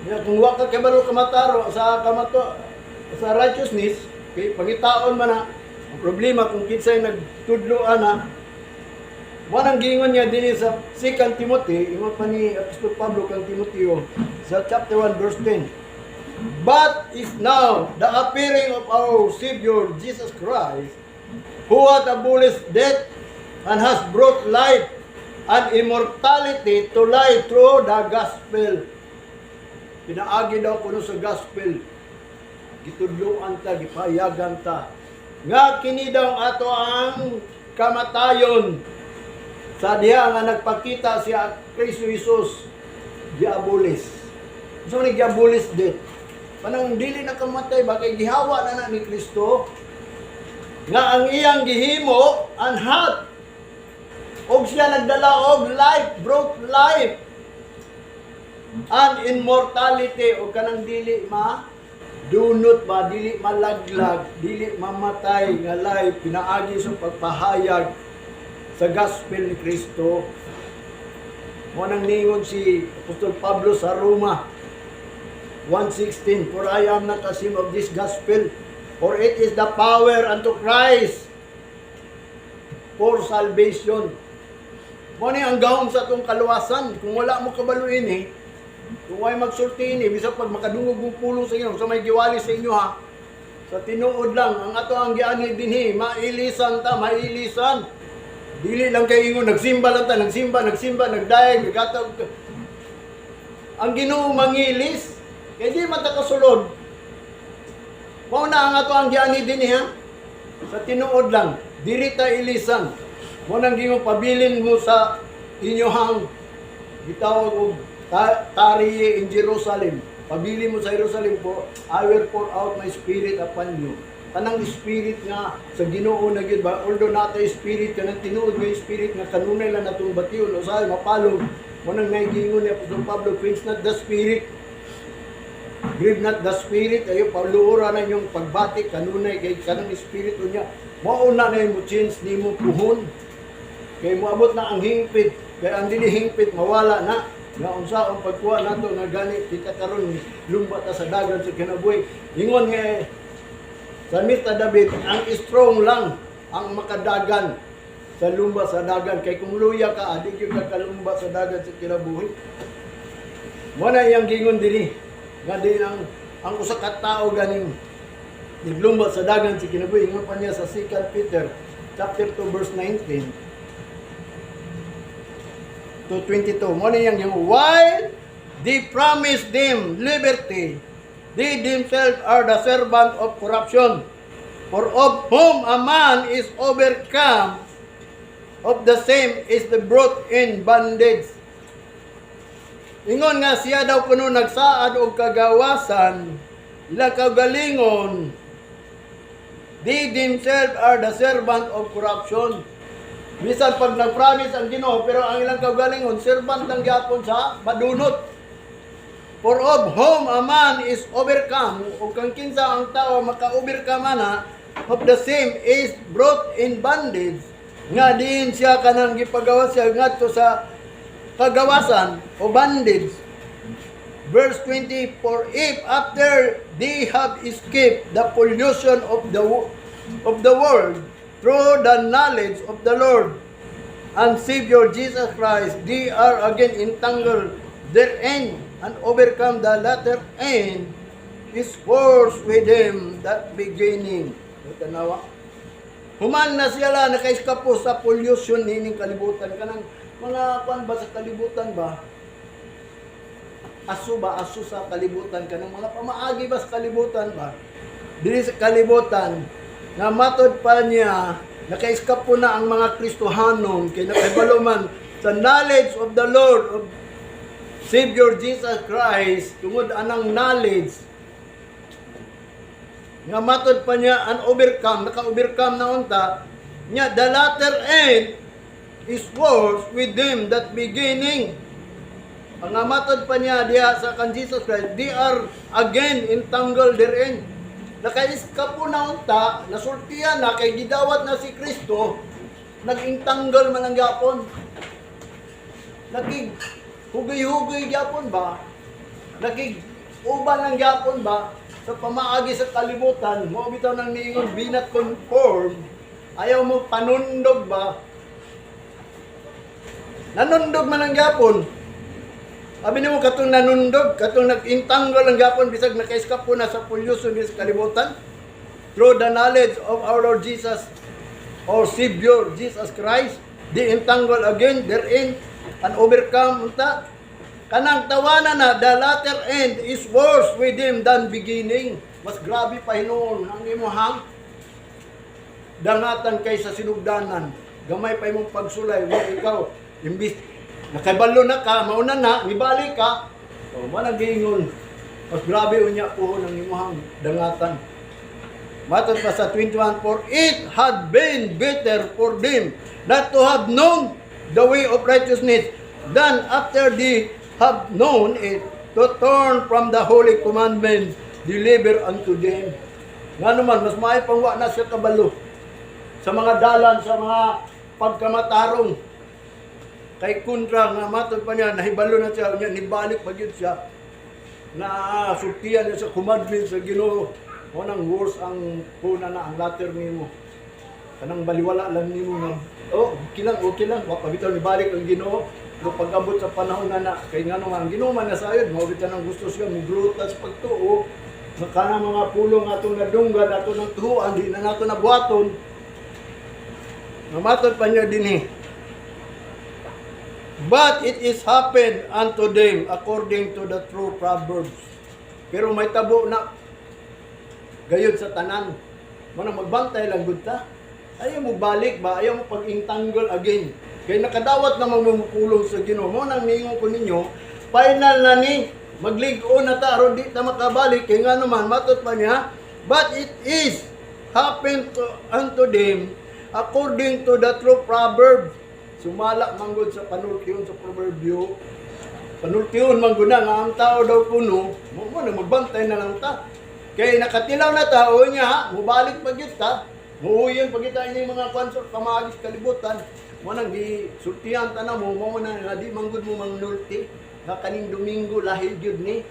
Ya, kung wa ka kabalo kamataro sa kamato sa righteousness, kay pangitaon man na ang problema kung kinsay nagtudlo ana. Mo nang giingon niya dinhi sa 2 Timothy, ingon pa ni Apostol Pablo kang Timoteo sa chapter 1 verse 10. But is now the appearing of our Savior Jesus Christ, who hath abolished death and has brought life and immortality to light through the gospel. Pinaagi daw kuno sa gospel. Gitudloan ta, gipayagan ta. Nga kini daw ato ang kamatayon sa diha nga nagpakita si Kristo Jesus, giabolis. Unsa man giabolis death? Panang dili na kamatay ba kay gihawa na na ni Kristo nga ang iyang gihimo and hath og siya nagdala og life, brought life and immortality, o kanang dili ma dunot ba, dili malaglag, dili mamatay nga life, pinaagi sa pagpahayag sa gospel ni Kristo. Mo nang ningon si Apostol Pablo sa Roma 1:16, "For I am not ashamed of this gospel, for it is the power unto Christ for salvation." Mo ni ang gahom sa atong kaluwasan. Kung wala mo kabalo ini, kung way magsulti ini, bisag pag makadungog mong pulong sa inyo, sa may giwali sa inyo ha, sa tinuod lang, ang ato ang gianhi dinhi, mailisan ta, mailisan. Dili lang kay ingon, nagsimba lang ta, nagsimba, nagsimba, nagdayeg, naggatag. Ang Ginoo mangilis, kay di man ta kasulod. Mao na ang ato ang gianhi dinhi ha. Sa tinuod lang, diri ta ilisan. Mo nang gingon, pabilin mo sa inyohang gitawag og tarry in Jerusalem. Pabili mo sa Jerusalem po, I will pour out my spirit upon you. Kanang spirit nga sa Ginoo na gyud ba, although nata spirit, kanang tinuod nga spirit nga kanunay lang natong bation, usahay mapalong. Mo nang naigingon ni Apostol Pablo, "Quench not the spirit." Grieve not the spirit, ayo paluora na inyong pagbati kanunay kay kanang espiritu niya. Mao na na mo change nimo puhon. Kay moabot na ang hingpit, kay ang dili hingpit mawala na. Nga unsa ang pagkuha nato nga gani kita karon lumba ta sa dagan sa kinabuhi. Ingon nga sa Mr. David, ang strong lang ang makadagan sa lumba sa dagan, kay kung luya ka, adi gyud ka kalumba sa dagan sa kinabuhi. Mo na iyang gingon dinhi nga din ang usa ka tawo ganing naglumba sa dagan sa kinabuhi. Ingon pa niya sa 2 Peter chapter 2 verse 19 to 22. Mo na iyang gingon, "While they promise them liberty, they themselves are the servant of corruption. For of whom a man is overcome, of the same is the brought in bondage." Ingon nga siya daw kuno nagsaad og kagawasan, ilang kaugalingon, they themselves are the servant of corruption. Bisan pag nag-promise ang Ginoo, pero ang ilang kaugalingon, servant lang gyapon sa madunot. "For of whom a man is overcome," o kang kinsa ang tao maka-overcome ana, "of the same is brought in bondage." Nga diin siya kanang gipagawas siya ngadto sa kagawasan o bondage. Verse 20, "For if after they have escaped the pollution of the world through the knowledge of the Lord and Savior Jesus Christ, they are again entangled therein and overcome, the latter end is worse with them that beginning." Tanawa. Human na siya la nakaiskapo sa pollution nining kalibutan, kanang mga kwan ba sa kalibutan ba, aso ba, aso sa kalibutan, kanang mga pamaagi ba sa kalibutan ba, dili sa kalibutan nga matod pa niya nakaiskapo na ang mga Kristohanon kay nakahibalo man sa knowledge of the Lord of Savior Jesus Christ. Tungod anang knowledge nga matod pa niya an overcome, naka-overcome na unta niya, the latter end is worse with them that beginning. Ang matod pa niya diha sa kan Jesus Christ, they are again entangled therein. Nakaiskapo na unta, nasultian na kay gidawat na si Kristo, nag-entangle man ang gyapon. Nakig hugoy-hugoy gyapon ba? Nakig uban ang gyapon ba sa pamaagi sa kalibutan? Mo bitaw nang niingon, "Be not conformed." Ayaw mo panundog ba? Nanundog man ang gyapon. Abi nimo katong nanundog, katong nag-entangle ang gapon bisag naka-escape na sa pollution sa kalibutan. Through the knowledge of our Lord Jesus or Savior Jesus Christ, they entangle again therein and overcome unta. Kanang tawanan na, the latter end is worse with them than beginning. Mas grabe pa hinuon ang imuhang dangatan kaysa sinugdanan. Gamay pa imong pagsulay, wa ikaw imbis nakaibalo na ka, mauna na, nibalik ka. O mo nang giingon. Mas grabe unya puhon ang imuhang dangatan. Matod pa sa 21, "For it had been better for them not to have known the way of righteousness than after they have known it to turn from the holy commandment delivered unto them." Nga naman, mas maayo pang wa na siya kabalo sa mga dalan, sa mga pagkamatarong. Kay kontra nga matod pa niya, nahibalo na siya, niya, nibalik pa gyud siya, na sultian niya sa commandment sa Ginoo. Mo nang worse ang puna na ang latter nimo. Kanang baliwala lang nimo nga, oh, okay lang, wa pa bitaw nibalik ang Ginoo. Pero pag-abot sa panahon na na, kay ngano nga ang Ginoo man nasayod, mao bitaw nang gusto siya muglutas sa pagtuo, nga kanang mga pulong atong nadunggan, ato ng tuhuan, di na nato nabuhaton. Namatod pa niya dinhi. "But it is happened unto them according to the true proverbs." Pero may tabo na gayud sa tanan. Mao magbantay lang gud ta. Ayaw mo balik ba? Ayaw mo pag-entangle again. Kay nakadawat na mamumupulong sa Ginoo. Mo nang ningon ko ninyo, final na ni maglig-o na ta aron di ta makabalik kay nga naman matod pa niya, "But it is happened unto them according to the true proverb." Sumala manggod sa panultihon sa proverbio. Panultihon manggod na nga ang tao daw kuno, mo na magbantay na lang ta. Kay nakatilaw na tao niya, mubalik pa gyud ta. Muuyon pa gyud ta ining mga kwan sa pamaagi sa kalibutan. Mo nang gi sultihan ta na mo, mo na nga di manggod mo mangnulti. Nga kaning Domingo lahi gyud ni.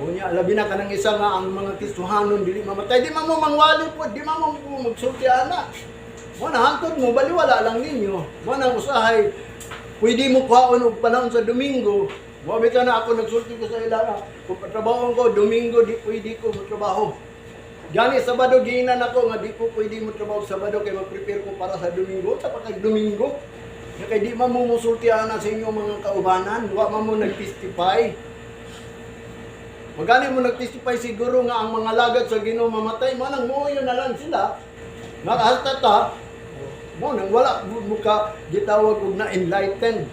O niya, labi na kanang isa nga ang mga Kristohanon dili mamatay. Di man mo mangwali po, di man mo magsulti ana. Mo na hantod mo, baliwala lang ninyo. Mo na usahay, pwede mo kuhaon og panahon sa Domingo. Mo bitaw na ako nagsulti ko sa ila na, kung patrabaho ko, Domingo di pwede ko magtrabaho. Gani Sabado giinan ako nga di ko pwede mo trabaho Sabado kay mag-prepare ko para sa Domingo. Sa kay Domingo. Nga kay di man mo musulti ana sa inyong mga kaubanan, wa man mo nag-testify. Magani mo nag-testify siguro nga ang mga lagad sa Ginoo mamatay, manang mo yun na lang sila. Nakahalta ta, mo nang wala mo ka gitawag og na enlightened.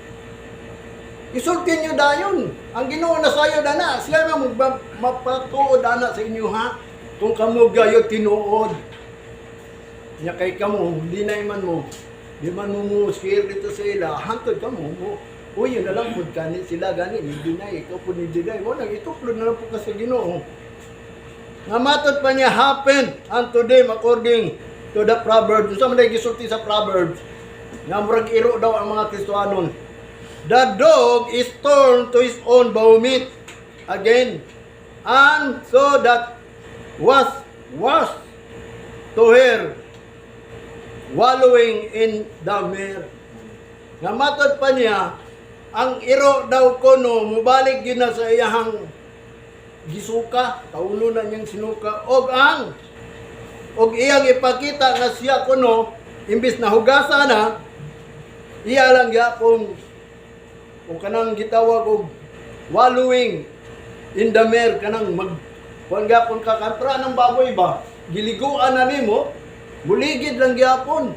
Isulti nyo dayon. Ang Ginoo na sayo dana, siya man mapatuod ana sa inyo ha. Kung kamo gayo tinuod. Nya kay kamo, di na man mo. Di man mo mo share dito sa ila, hantod kamo mo. Uy, yun na lang pud kani sila gani, hindi na ikaw pud ni deny mo nang ituklod na lang po ka sa Ginoo. Nga matod pa niya, "Happened unto them according to the proverbs." Unsa man day gisulti sa Proverbs? Nga murag iro daw ang mga Kristohanon. "The dog is turned to his own vomit again, and so that was washed to her wallowing in the mire." Nga matod pa niya, ang iro daw kono mubalik gyud na sa iyahang gisuka, kauno na niyang sinuka, og ang og iyang ipakita nga siya kuno imbis na hugasa na, iya lang gyapon o kanang gitawag og wallowing in the mire, kanang mag kuan gyapon ka kantra ng baboy ba, giliguan na nimo, muligid lang gyapon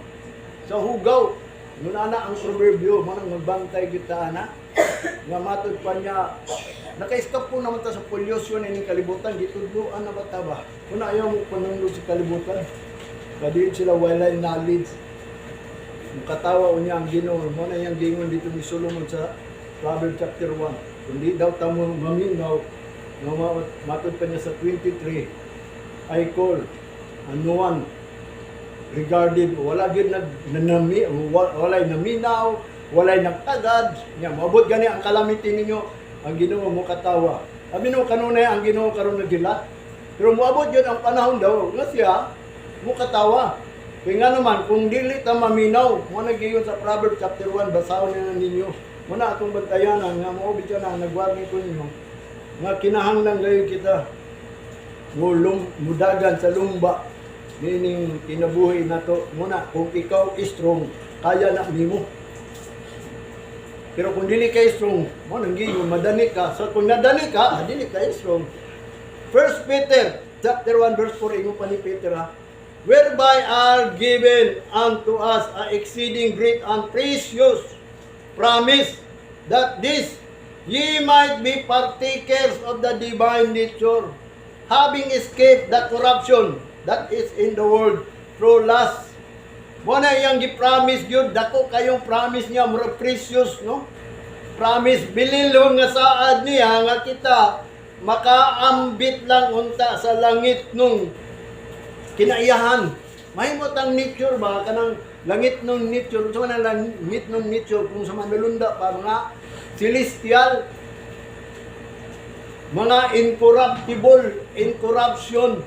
sa hugaw. Nun ana ang proverbio mo nang magbantay kita ana. Nga matod pa niya, naka-stop po naman ta sa pollution ining kalibutan, gitudloan na ba ta ba? Kung ayaw mo panundog sa kalibutan, kadiin sila walay knowledge. Mukatawa unya ang Ginoo, mo na iyang giingon dito ni Solomon sa Proverbs chapter 1. Kundi daw ta mo maminaw, nga matod pa niya sa 23, "I call, and no one regarded," wala gyud nag nanami, walay naminaw, walay nagtagad nya. Moabot gani ang calamity ninyo, ang Ginoo mo katawa. Abi no kanunay ang Ginoo karon nagilat, pero moabot gyud ang panahon daw nga siya mo katawa. Kaya nga naman, kung dili ta maminaw, mo na giyon sa Proverbs chapter 1, basahon na ninyo. Mo na atong bantayanan nga mao bityo na nagwarning ko ninyo nga kinahanglan gayon kita mulum mudagan sa lumba nining kinabuhi nato. Muna kung ikaw strong, kaya na nimo. Pero kung dili ka strong, mo nang giyon madani ka. So kung nadani ka, dili ka strong. First Peter chapter 1 verse 4, ingon pa ni Peter ha. "Whereby are given unto us a exceeding great and precious promise, that this ye might be partakers of the divine nature, having escaped the corruption that is in the world through lust." Mo na iyang gi-promise gyud, dako kayong promise niya, murag precious, no? Promise, bililhon nga saad niya nga kita makaambit lang unta sa langit nung kinaiyahan. Mahimot ang nature ba kanang langit nung nature, sa man langit nung nature kung sa manulunda pa mga celestial, mga incorruptible, incorruption,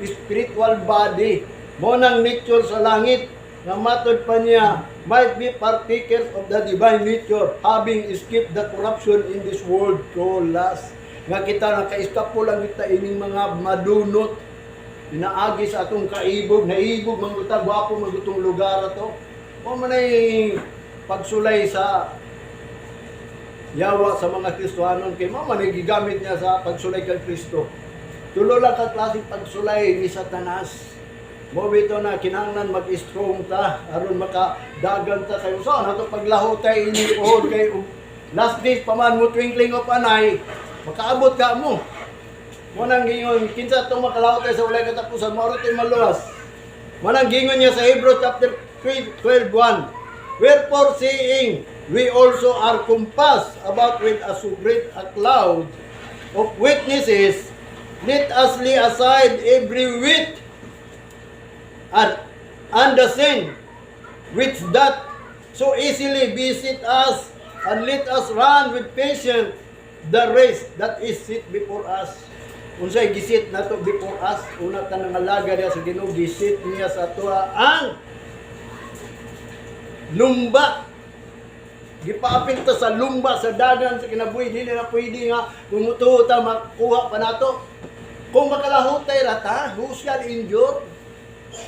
spiritual body. Mo nang nature sa langit nga matod pa niya, "might be partakers of the divine nature, having escaped the corruption in this world through lust." Nga kita naka-escape lang kita ining mga madunot pinaagi sa atong kaibog, naibog man ta, gwapo man gutong lugar ato. Mo man ay pagsulay sa yawa sa mga Kristohanon kay mao man ay gigamit niya sa pagsulay kay Kristo. Tulo lang ka klaseng pagsulay ni Satanas. Mo bito na kinahanglan mag-strong ta aron makadagan ta kayo sa nato paglaho tay ini pohon kay last days pa man mo, twinkling of an eye makaabot ka mo. Mo nang gingon kinsa tong makalaho tay sa walay katapusan, mao ra to'y maluwas. Mo nang gingon niya sa Hebrews chapter 12:1. "Wherefore, seeing we also are compassed about with a so great a cloud of witnesses, let us lay aside every weight and the sin which doth so easily beset us, and let us run with patience the race that is set before us." Unsay gi-set nato before us? Una ta nangalaga diya sa Ginoo, gi-set niya sa atoa ang lumba. Gipaapil ta sa lumba sa dagan sa kinabuhi, dili na pwede nga kung mutuo ta makuha pa nato. Kung makalahutay ra ta, who shall endure?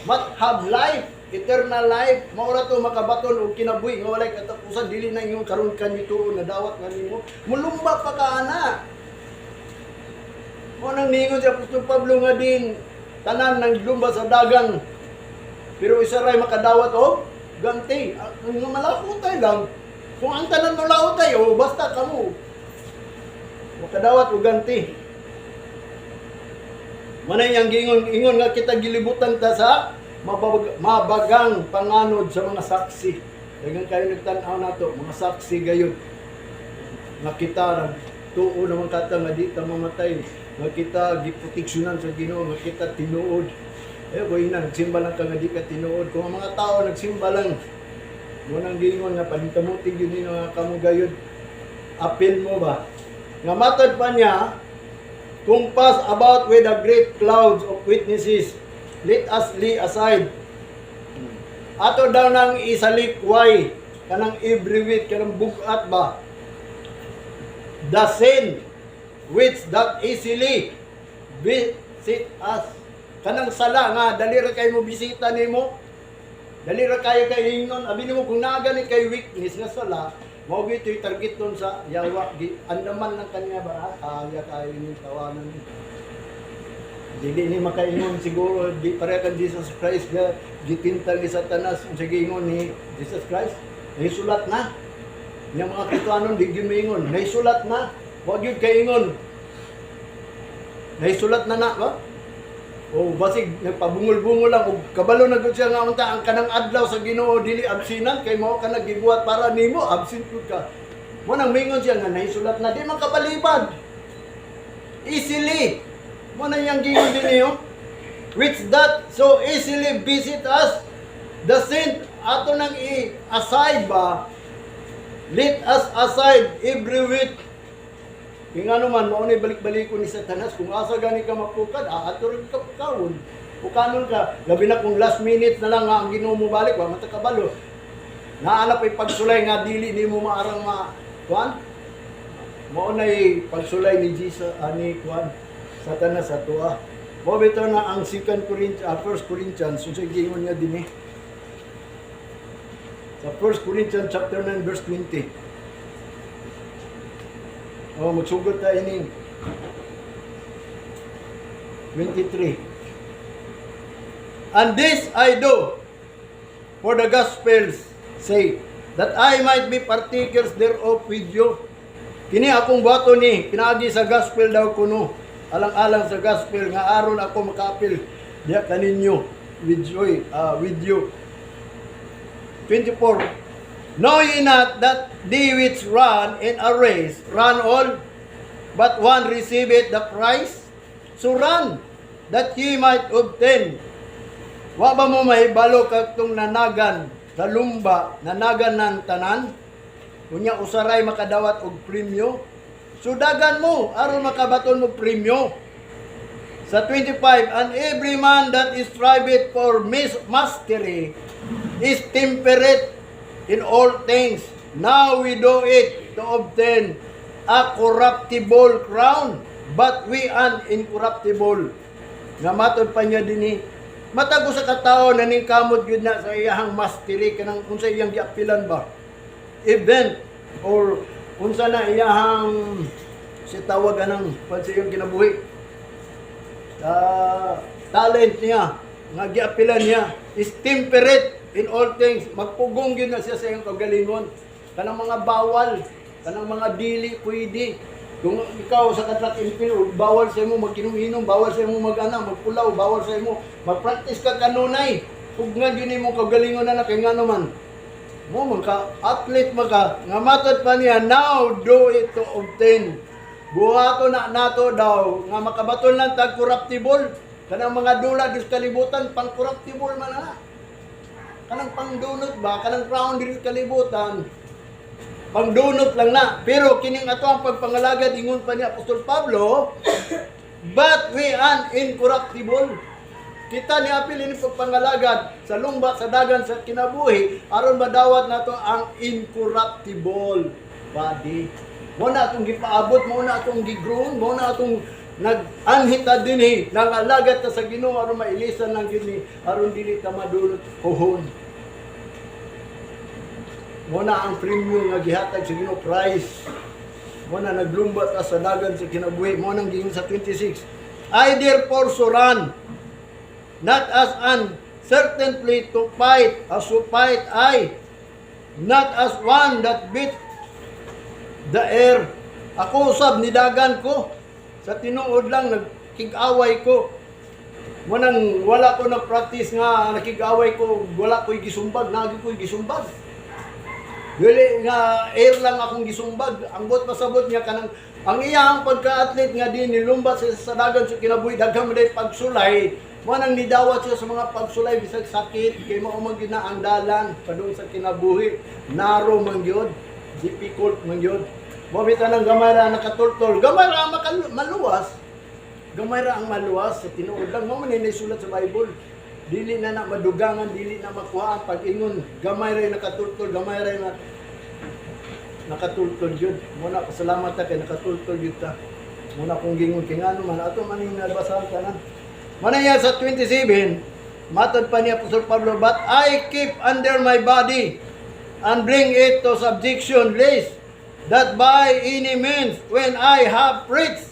But have life, eternal life, mao ra to makabaton og kinabuhi nga walay katapusan, dili na ingon karon ka nituo na dawat nga nimo. Mulumba pa ka ana. Mo nang ningon si Apostol Pablo nga din tanan nang lumba sa dagan. Pero isa ray makadawat og ganti. Ang nga malahutay lang. Kung ang tanan mo lahutay, o basta kamo makadawat og ganti. Manay ang gingon ingon nga kita gilibutan ta sa mabagang panganod sa mga saksi. Dagan kayo nagtan-aw nato, mga saksi gayud. Nga kita nagtuo naman kata nga di ta mamatay, nga kita giproteksyonan sa Ginoo, nga kita tinuod. Eh, ko ina, nagsimba lang ka nga di ka tinuod. Kung ang mga tao nagsimba lang, mo nang gingon nga paningkamutig yun nino nga kamo gayud apil mo ba? Nga matod pa niya, "Compassed about with a great clouds of witnesses, let us lay aside." Ato daw nang isalikway, kanang every weight, kanang bugat ba? "The sin which that easily beset us." Kanang sala nga, dali ra kayo mo bisita nimo. Dali ra kayo kay ingnon. Abi nimo kung naa gani kay weakness nga sala, mao gyud target nun sa yawa. Gi, andaman lang kanya ba? Kaya kayo ni tawanan ni. Dili ni makaingon siguro di pareha kan Jesus Christ ga gitintal ni Satanas. Unsa giingon ni Jesus Christ? Naisulat na. Nya mga Kristohanon di gyud moingon, naisulat na. Wa gyud kaingon. Naisulat na na ba? O basig nagpabungol-bungol lang og kabalo na gud siya nga unta ang kanang adlaw sa Ginoo dili absinan kay mao ka naggibuhat para nimo absent pud ka. Mo nang mingon siya nga naisulat na, di man kabalibad. Easily. Mo na iyang gingon din niyo. "Which that so easily beset us." The sin ato nang i-aside ba? Let us aside every weight. Kaya nga naman, mao ni balik-balikon ni Satanas, kung asa gani ka mapukad, aato rin ka pukawon. Ukanon ka, labi na kung last minute na lang nga ang Ginoo mo balik, wa man ta kabalo. Naa na pa'y pagsulay nga dili nimo maarang ma kuan. Mao nay pagsulay ni Jesus ani kuan, Satanas sa atoa. Mao bitaw na ang 2 Corinthians, 1 Corinthians, unsay giingon niya dinhi? Sa 1 Corinthians chapter 9 verse 20. Oh, magsugod ta ining 23. "And this I do for the gospel's sake, that I might be partakers thereof with you." Kini akong buhaton ni, pinaagi sa gospel daw kuno. Alang-alang sa gospel nga aron ako makaapil diha kaninyo with joy, with you. 24. "Know ye not that they which run in a race run all, but one receiveth the prize? So run, that ye might obtain. Wa ba mo mahibalo katong nanagan sa lumba, nanagan ng tanan? Unya usa ray makadawat og premyo. So dagan mo aron makabaton mo premyo. Sa 25, "And every man that is striveth for mastery is temperate in all things. Now we do it to obtain a corruptible crown, but we an incorruptible." Nga matod pa niya dinhi, matag usa ka tawo naningkamot gyud na sa iyahang mastery, kanang unsa iyang giapilan ba? Event or unsa na iyahang si tawag anang pan sa iyang kinabuhi. Talent niya nga giapilan niya is temperate in all things. Magpugong gyud na siya sa iyang kagalingon, kanang mga bawal, kanang mga dili pwede. Kung ikaw sa ka-track and field, bawal sa imo magkinom-inom, bawal sa imo mag-ana, magpulaw, bawal sa imo mag-practice ka kanunay. Pugngan gyud nimo kagalingon na kay ngano man mo man ka athlete man ka. Nga matod pa niya, "Now do it to obtain." Buhato na nato daw nga makabaton lang tag corruptible, kanang mga dula dis kalibutan, pang corruptible man na, kanang pangdunot ba, kanang crown diri sa kalibutan, pangdunot lang na. Pero kining ato ang pagpangalagad, ingon pa ni Apostol Pablo, "but we an incorruptible." Kita ni apil ini pagpangalagad sa lumba, sa dagan sa kinabuhi aron madawat nato ang incorruptible body. Mo na atong gipaabot, mo na atong gigrown, mo na atong nag-anhita dinhi, nangalagad ta sa Ginoo aron mailisan lang gyud ni, aron dili ta madulot puhon. Mo na ang premium nga gihatag sa Ginoo, prize. Mo na naglumba ta sa dagan sa kinabuhi. Mo nang giingon sa 26. "I therefore so run, not as uncertainly to fight, as to fight I, not as one that beat the air." Ako usab nidagan ko. Sa tinuod lang, nagkig-away ko. Manang wala ko nag-practice nga nakig-away ko, wala ko'y gisumbag, nagi ko'y gisumbag. Dili nga air lang akong gisumbag. Ang buot pasabot niya, kanang ang iyang pagka-athlete nga di nilumbat sa dagan sa kinabuhi, daghan man day pagsulay. Mo nang nidawat siya sa mga pagsulay bisag sakit kay mao man gyud na ang dalan padung sa kinabuhi. Narrow man gyud, difficult man gyud. Mo bitaw nang gamay ra nakatultol, gamay ra ang maluwas. Gamay ra ang maluwas sa tinuod lang. Mo man ni sulat sa Bible. Dili na na madugangan, dili na makuha ang pag-ingon. Gamay ra nakatultol, gamay ra na nakatultol yun. Muna pasalamat ta kay nakatultol yun ta. Muna kung gingon kay ngano man ato man yung nabasahan tanan. Manaya sa 27, matod pa ni Apostol Pablo, "But I keep under my body and bring it to subjection, lest that by any means, when I have preached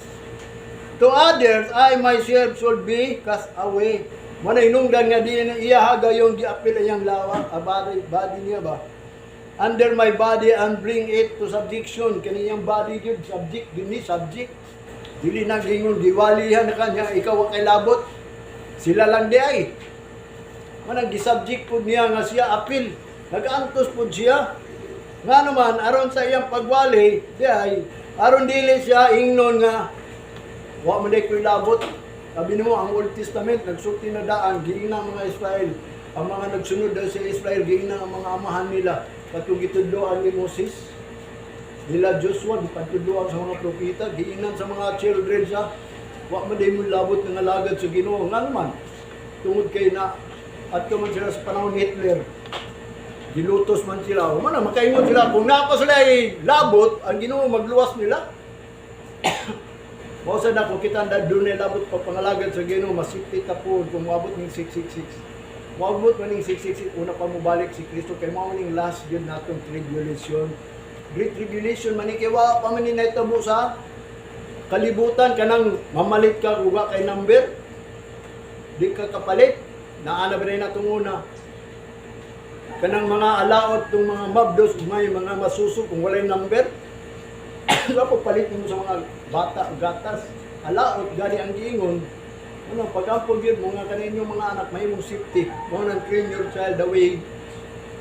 to others, I myself should be cast away." Mana hinungdan nga di na iya hagayong giapil iyang lawa, a body niya ba? "Under my body and bring it to subjection." Kaniyang body gyud, subject gyud ni, subject. Dili na gingon giwalihan na kanya, ikaw ang kay labot. Sila lang di ay. Manang gisubject pud niya nga siya apil. Nag-antos pud siya. Nga naman, aron sa iyang pagwali, di ay, aron dili siya ingnon nga, wa man day ko'y labot. Sabi nimo, ang Old Testament, nagsulti na daan, giingna ang mga Israel. Ang mga nagsunod daw sa Israel, giingna ang mga amahan nila. Katong gitudloan ni Moses, nila Joshua, gipantudloan sa mga propeta, giingnan sa mga children sa, wa man day mo labot nga alagad sa Ginoo. Nga naman, Tungod kay na at man sila sa panahon ni Hitler. Gilutos man sila. O man, makaingon sila. Kung naa pa sila ay labot, ang Ginoo magluwas nila. Mao sa na kung kita na doon labot pa pangalagad sa Ginoo, masipit ta po kung moabot ning 666. Moabot man ning 666, una pa mobalik si Kristo kay mao ning last gyud natong tribulation. Great Tribulation man ni kay wa pa man ni nahitabo sa kalibutan, kanang mamalit ka uga kay number. Di ka kapalit. Naa na ba na natong una? Kanang mga alaot ng mga mabdos, may mga masuso kung walay number. Wala po palit nimo sa mga bata gatas. Alaot gani ang giingon. Ano, pag-ampo gyud mo nga kaninyong mga anak mahimong safety. Mao nang train your child the way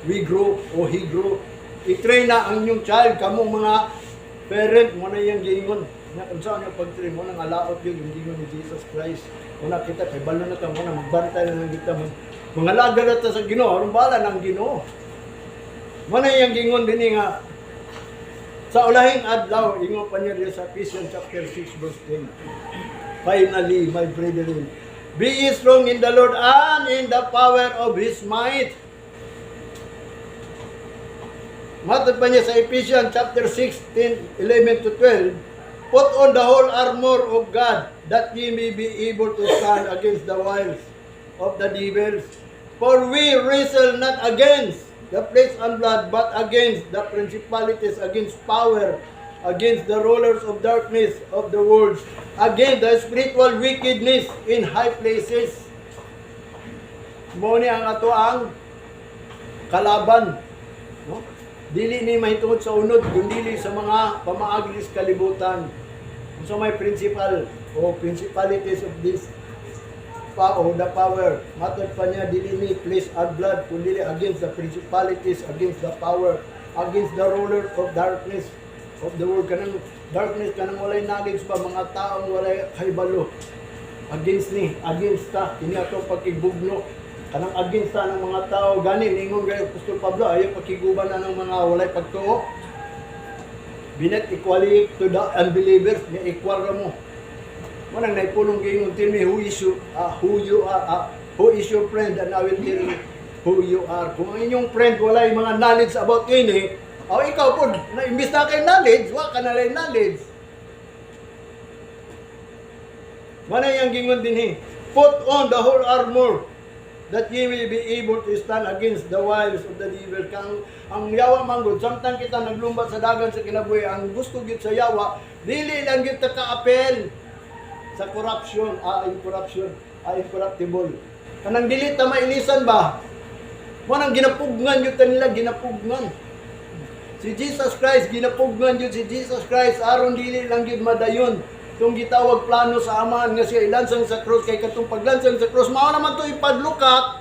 we grow o he grow. I-train na ang inyong child kamo mga parent mo na iyang giingon. Nya unsa ang pag-train mo nang alaot yun yung giingon ni Jesus Christ. Una kita kay balo na ta mo na magbantay na lang kita mo. Mga laga na ta sa Ginoo, aron bala ng Ginoo. Mo na iyang giingon dinhi nga sa ulahing adlaw, ingon pa niya diri sa Ephesians chapter 6 verse 10. "Finally, my brethren, be ye strong in the Lord and in the power of His might." Matod pa niya sa Ephesians chapter 6, 10, 11 to 12, "Put on the whole armor of God that ye may be able to stand against the wiles of the devils. For we wrestle not against the flesh and blood, but against the principalities, against power, against the rulers of darkness of the world, against the spiritual wickedness in high places." Mo ni ang ato ang kalaban. No? Dili ni mahitungod sa unod, kundi sa mga pamaagi sa kalibutan. Unsa may principal o principalities of this pa o the power. Matod pa niya, dili ni flesh and blood, kundi against the principalities, against the power, against the ruler of darkness of the world. Kanang darkness, kanang walay knowledge pa, mga taong walay kahibalo. Against ni, against ta, kini ato pagkibugno. Kanang against ta ng mga tao, gani, ningon kay Apostol Pablo, ayaw pakiguban na ng mga walay pagtuo. "Be not equally to the unbelievers," nga equal ra mo. Mo nang naipulong giingon, "Tell me who you are, who is your friend, and I will tell you who you are." Kung ang inyong friend walay mga knowledge about ini, o ikaw po, na imbis na kay knowledge, wa ka na knowledge. Mo na yang gingon dinhi. "Put on the whole armor that ye may be able to stand against the wiles of the devil." Kang ang yawa manggod, samtang kita naglumbat sa dagan sa kinabuhi, ang gusto gyud sa yawa, dili lang gyud ta kaapel sa corruption, in corruption, incorruptible. Kanang dili ta mailisan ba? Mo nang ginapugnan gyud ta nila, ginapugnan. Si Jesus Christ, ginapugnan gyud si Jesus Christ aron dili lang gyud madayon itong gitawag plano sa Amahan nga siya ilansang sa cross, kay katong paglansang sa cross mao naman to ipadlukat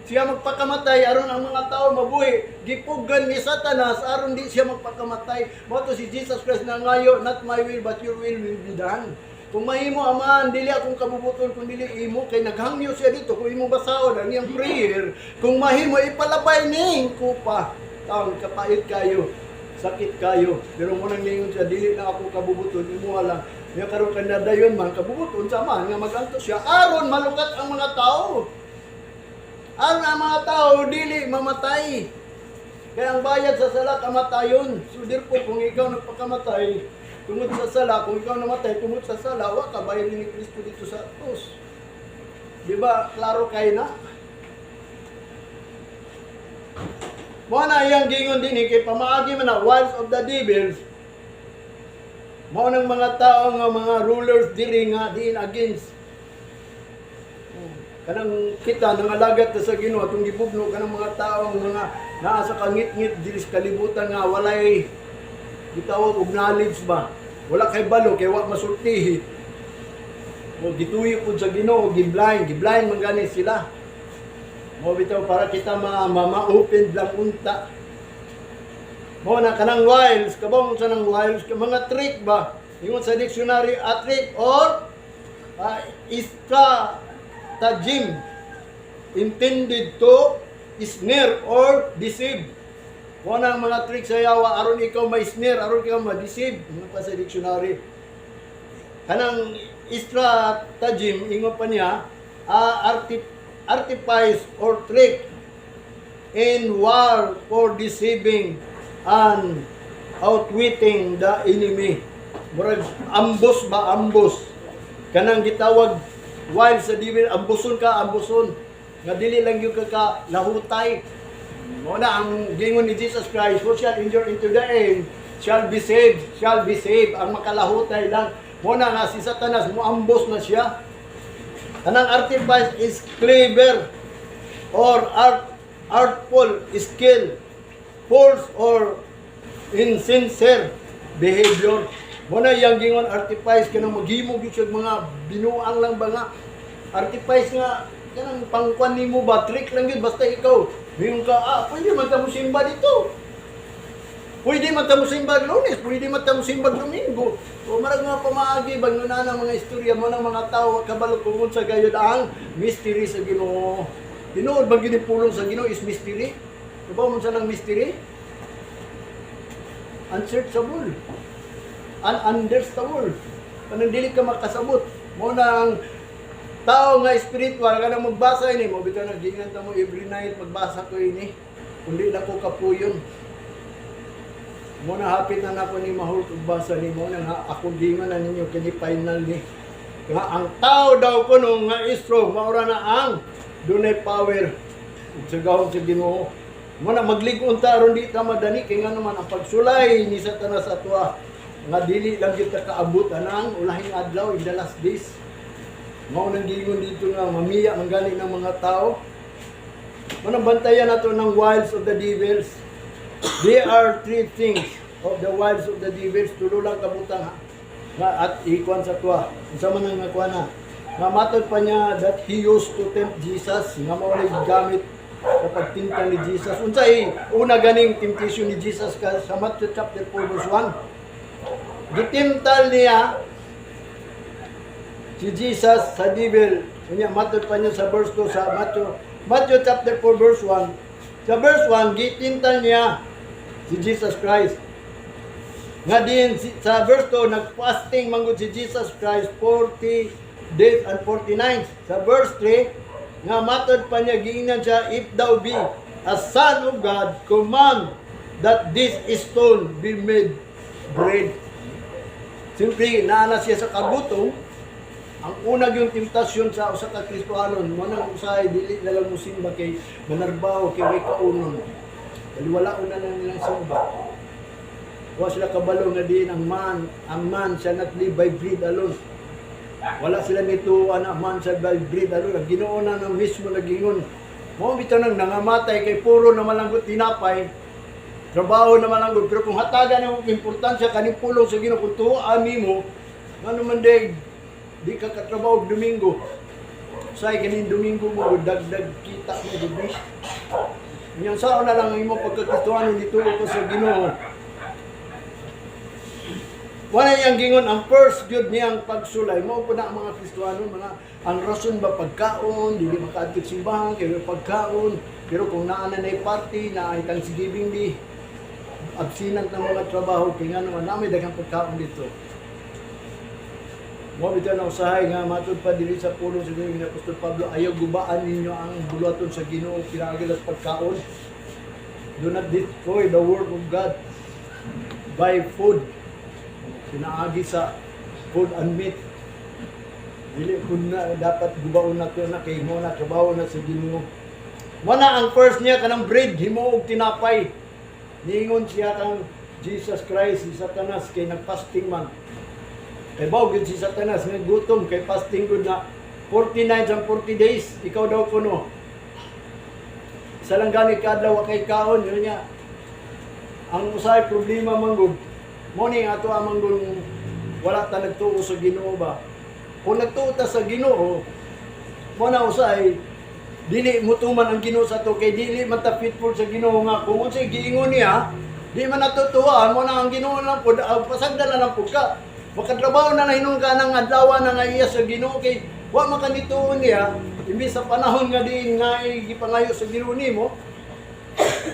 siya magpakamatay aron ang mga tao mabuhi. Gipugan ni Satanas aron di siya magpakamatay. Mao to si Jesus Christ na ngayo, "Not my will but your will be done." Kung mahimo, Amahan, dili akong kabubuton kung dili imo, kay naghangyo siya dito. Kung imong basahon ang iyang prayer, "Kung mahimo, ipalabay ning kupa." Taon kapait kayo, sakit kayo. Pero mo nang ningon siya, "Dili na ako kabubuton, imo lang." Nya karon kan nadayon man kabubuton sa Amahan nga maganto siya aron malukat ang mga tao. Aron ang mga tao dili mamatay. Kaya ang bayad sa sala kamatayon. So therefore, kung ikaw nagpakamatay tungod sa sala, kung ikaw namatay tungod sa sala, wa ka bayad ni Kristo dito sa krus. Di ba? Klaro kay na. Mo na iyang gingon din kay pamaagi man na wiles of the devils. Mao nang mga tao nga mga rulers diri nga diin against kanang kita nangalagat ta sa Ginoo, atong gibugno kanang mga tao mga naa sa kangit-ngit diri sa kalibutan nga walay gitawag og knowledge ba, wala kay balo kay wa masultihi mo, gituyo pud sa Ginoo, giblind, giblind man gani sila. Mo bitaw para kita ma-open lang unta. Mo na kanang wiles, kabang sa nang wiles, mga trick ba? Ingon sa dictionary, a trick or stratagem intended to snare or deceive. Mo na ang mga trick sa yawa aron ikaw may snare, aron ikaw ma-deceive. Ingon pa sa dictionary. Kanang stratagem, ingon pa niya, artifice or trick in war for deceiving and outwitting the enemy. Murag ambush ba, ambush. Kanang gitawag wiles sa devil, ambuson ka, ambuson. Nga dili lang gyud ka ka lahutay. Mao na ang gingon ni Jesus Christ, "Who shall endure into the end shall be saved, shall be saved." Ang makalahutay lang. Mao na nga si Satanas mo ambush na siya. Kanang artifice is clever or artful skill, false or insincere behavior. Mao na iyang gingon artifice, kanang maghimo gyud siya og mga binuang lang ba nga artifice nga kanang pangkwan nimo ba, trick lang yun. Basta ikaw mingon ka, "Ah, pwede man ta mo simba dito. Pwede man ta mo simba Lunes, pwede man ta mo simba Domingo." O marag mga pamaagi bang nuna ng mga istorya mo ng mga tao kabalo kung unsa gayud ang mystery sa Ginoo. Tinuod bang gini pulong sa Ginoo is mystery? Kabalo mo sa nang mystery? Unsearchable. Ununderstandable. Kanang dili ka makasabot. Mao nang tao nga spiritual kanang magbasa ini mo bitaw naggingan ta mo every night magbasa ko ini. Kundi na ko kapuyon. Mo na hapit na nako ni mahulog og basa ni mo na nga ako gingon na ninyo kini final ni. Nga ang tao daw kuno nga strong, maura na ang dunay power ug sa gahom sa Ginoo. Mo na maglig-on ta aron di ta madani kay nga naman ang pagsulay ni Satanas atoa nga dili lang gyud ta kaabot anang ulahing adlaw, in the last days. Mao nang giingon dito nga mamiya man gani ng mga tao. Mo nang bantayan nato ng wiles of the devils. There are three things of the wiles of the devils. Tulo lang kabutang ha. Nga at ikuan sa tuwa. Unsa man ang nakuha na. Nga matod pa niya that he used to tempt Jesus. Nga mao na gamit sa pagtinta ni Jesus. Unsa eh, una ganing temptation ni Jesus ka sa Matthew chapter 4 verse 1. Gitimtal niya si Jesus sa devil. Unya matod pa niya sa verse 2 sa Matthew chapter 4 verse 1. Sa verse 1, gitintal niya si Jesus Christ. Nga din sa verse 2, nag-fasting manggod si Jesus Christ 40 days and 40 nights. Sa verse 3, nga matod pa niya giingnan siya, "If thou be a son of God, command that this stone be made bread." Siyempre, naana siya sa kagutom. Ang una yung temptasyon sa usa ka Kristohanon, mo nang usahay dili na lang mo simba kay manarbaho kay way kaunon. Baliwala na lang nilang simba. Wa sila kabalo nga din ang man shall not live by bread alone. Wala sila nito ana, man shall by bread alone. Ang Ginoo na nang mismo nagingon. Mao bitaw nang nangamatay kay puro na malanggot tinapay. Trabaho na malanggot, pero kung hatagan mo importansya kaning pulong sa Ginoo, kung tuoan nimo ngano man di ka katrabaho og Domingo. Say kaning Domingo mo dagdag kita mo gud ni. Unya sao na lang ang imong pagkakristohano dito ko sa Ginoo. Wala niyang gingon ang first gyud niyang pagsulay mo po na ang mga Kristohano, mga ang rason ba pagkaon, dili makaadto simbahan kay pagkaon. Pero kung naa na nay party na ay Thanksgiving, di absinant ng mga trabaho kay nga naman namin daghang pagkaon dito. Mo bitaw na usahay nga matud pa diri sa pulong sa Ginoo ni Apostol Pablo, ayaw gubaan ninyo ang buluhaton sa Ginoo pinaagi sa pagkaon. Do not destroy the work of God by food. Pinaagi sa food and meat. Dili kun na dapat gubaon na to na kay mo na trabaho na sa Ginoo. Mo na ang first niya kanang bread himo og tinapay. Niingon siya kang Jesus Christ si Satanas kay nagfasting man. Kay baw gyud si Satanas nga gutom kay fasting gud na 40 nights and 40 days, ikaw daw kuno. Sa lang gani kadlaw wa kay kaon yun niya. Ang usahay problema man gud mo ni ato amang gun wala ta nagtuo sa Ginoo ba. Kung nagtuo ta sa Ginoo, mo na usahay dili mutuman ang Ginoo sa ato kay dili man ta faithful sa Ginoo nga kung unsay giingon niya di man natutuwa mo na ang Ginoo lang pud, pasagdan na lang pud ka. Makatrabaho na hinuon ka ng adlaw na nga iya sa Ginoo kay wa makanituon niya imbis sa panahon nga diin nga gipangayo sa Ginoo nimo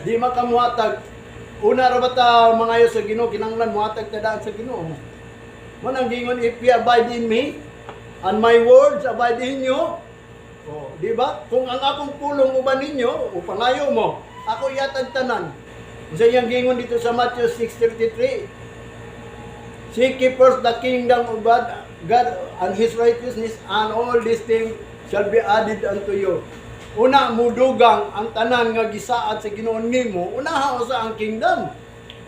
di makamuhatag. Una ra ba ta mangayo sa Ginoo, kinahanglan muhatag ta daan sa Ginoo. Mo nang giingon, "If ye abide in me and my words abide in you." Oh, di ba? Kung ang akong pulong uban ninyo, o pangayo mo, ako iatag tanan. Unsa iyang giingon dito sa Matthew 6:33? "Seek ye first the kingdom of God and His righteousness, and all these things shall be added unto you." Una, mudugang ang tanan nga gisaad sa Ginoo nimo, unaha usa ang kingdom.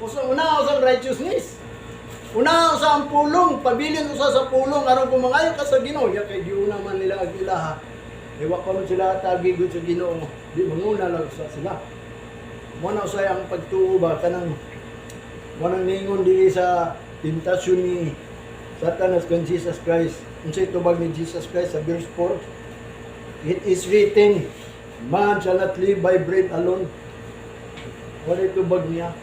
Usa, unaha usa ang righteousness. Unaha usa ang pulong, pabilin usa sa pulong aron kung mangayo ka sa Ginoo, ya kay giuna man nila ang ilaha. Wa pa man sila tagi gud sa Ginoo, di manguna lang sa sila. Mo na usay ang pagtuo ba, kanang mo nang ningon diri sa tentasyon ni Satanas kan Jesus Christ. Unsay tubag ni Jesus Christ sa verse 4? "It is written, man shall not live by bread alone." Wala tubag niya.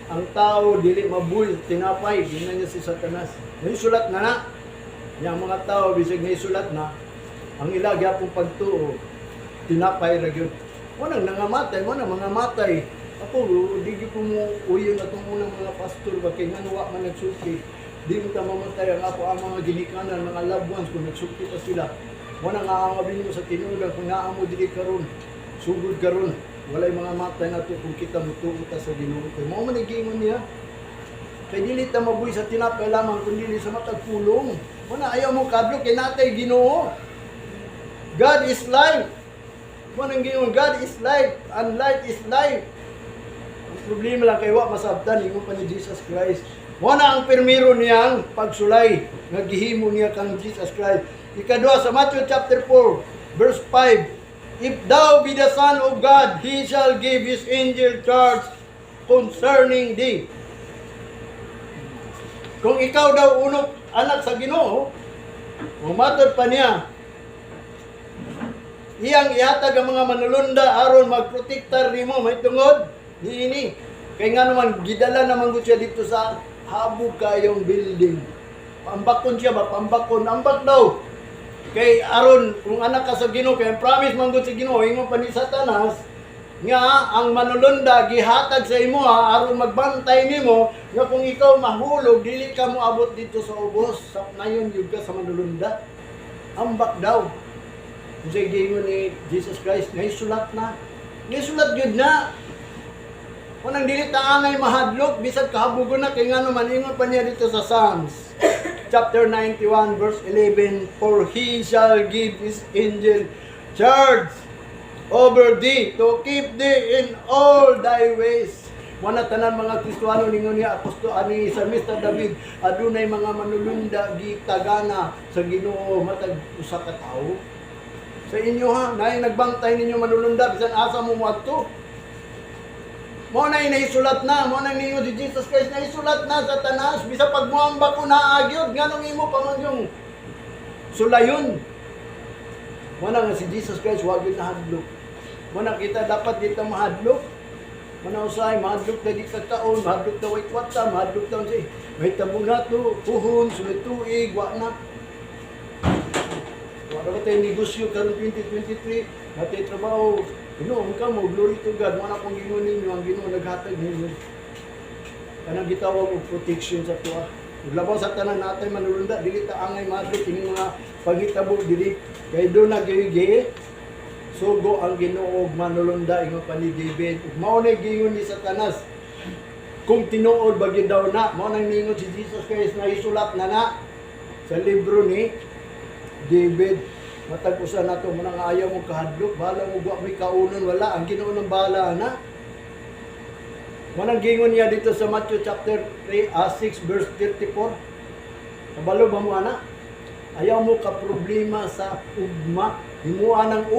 Ang tao dili mabuhi sa tinapay, giingnan niya si Satanas. Naisulat na na. Yang mga tao bisag naisulat na, ang ila gyapon pagtuo, tinapay ra gyud. Mo nang nangamatay, mo nang mga matay. Ako, di gyud ko mo uyon atong unang mga pastor ba, kay ngano wa man nagsulti. Di mo ta mamatay ang ako ang mga ginikanan, mga loved ones kung nagsulti pa sila. Mo nang aangabin mo sa tinuod kung naa mo dili karon, sugod karon, walay mga matay nato kung kita mutuo ta sa Ginoo. Kay mao man ang giingon niya. Kay dili ta mabuhi sa tinapay lamang kundi sa matag pulong. Mo na ayaw mo kadlok kay natay Ginoo. God is life. Mo nang giingon, "God is life and light is life." Ang problema lang kay wa masabtan ingon pa ni Jesus Christ. Mo na ang pirmiro niyang pagsulay nga gihimo niya kang Jesus Christ. Ikaduha, sa Matthew chapter 4 verse 5, "If thou be the Son of God, He shall give His angel charge concerning thee." Kung ikaw daw unok anak sa Ginoo, umatod pa niya, iyang ihatag ang mga manulunda aron magprotektar nimo may tungod niini. Kay nga naman gidala naman gud siya dito sa habog kayong building. Pambakon siya ba? Pambakon. Ambak daw. Kay aron kung anak ka sa Ginoo, kay ang promise man gud sa Ginoo, ingon pa ni Satanas nga ang manulunda gihatag sa imo ha, aron magbantay nimo nga kung ikaw mahulog, dili ka moabot dito sa ubos, sa nayon yun ka sa manulunda. Ambak daw. Kung giingon ni Jesus Christ, naisulat na, naisulat yun na. Unang dili ta angay mahadlok bisag kahabugon na, kay ngano man ingon pa niya dito sa Psalms chapter 91 verse 11, "For He shall give His angel charge over thee to keep thee in all thy ways." Wala tanan mga Kristohano, ningon niya apostol ani sa Mr. David, adunay mga manulunda gitagana sa Ginoo matag usa ka tawo. Sa inyo ha, naay nagbantay ninyo manulunda bisan asa mo moadto. Mo na naisulat na, mo na ninyo si Jesus Christ, naisulat na sa tanas bisa pag moamba ko naagyod, nganong imo pa man yung sulayon. Mo na nga si Jesus Christ wa gyud nahadlok. Mo na kita dapat di ta mahadlok. Mo na usahay mahadlok na di ka kaon, mahadlok na way kwarta, mahadlok ta unsay may tabo na to, puhon, sulod tuig, wa na. Wa na ba tayo negosyo karon 2023, natay trabaho. Ginoo ka mo, glory to God. Mo na kung Ginoo ninyo, ang Ginoo naghatag ninyo. Kanang gitawag og protection sa tuwa. Ug labaw sa tanan, natay manulunda, dili ta angay mahadlok ining mga panghitabo dili kay do na gyud sugo ang Ginoo og manulunda, ingon pa ni David. Ug mao na giingon ni Satanas. Kung tinuod ba gyud daw na, mao nang ningon si Jesus Christ, na isulat na na sa libro ni David. Matag usa nato mo nang ayaw mo kahadlok, bahala mo wa may kaunon, wala, ang Ginoo nang bahala na. Mo nang giingon niya dito sa Matthew chapter 3, 6 verse 34. Kabalo ba mo ana? Ayaw mo ka problema sa ugma, himuan ng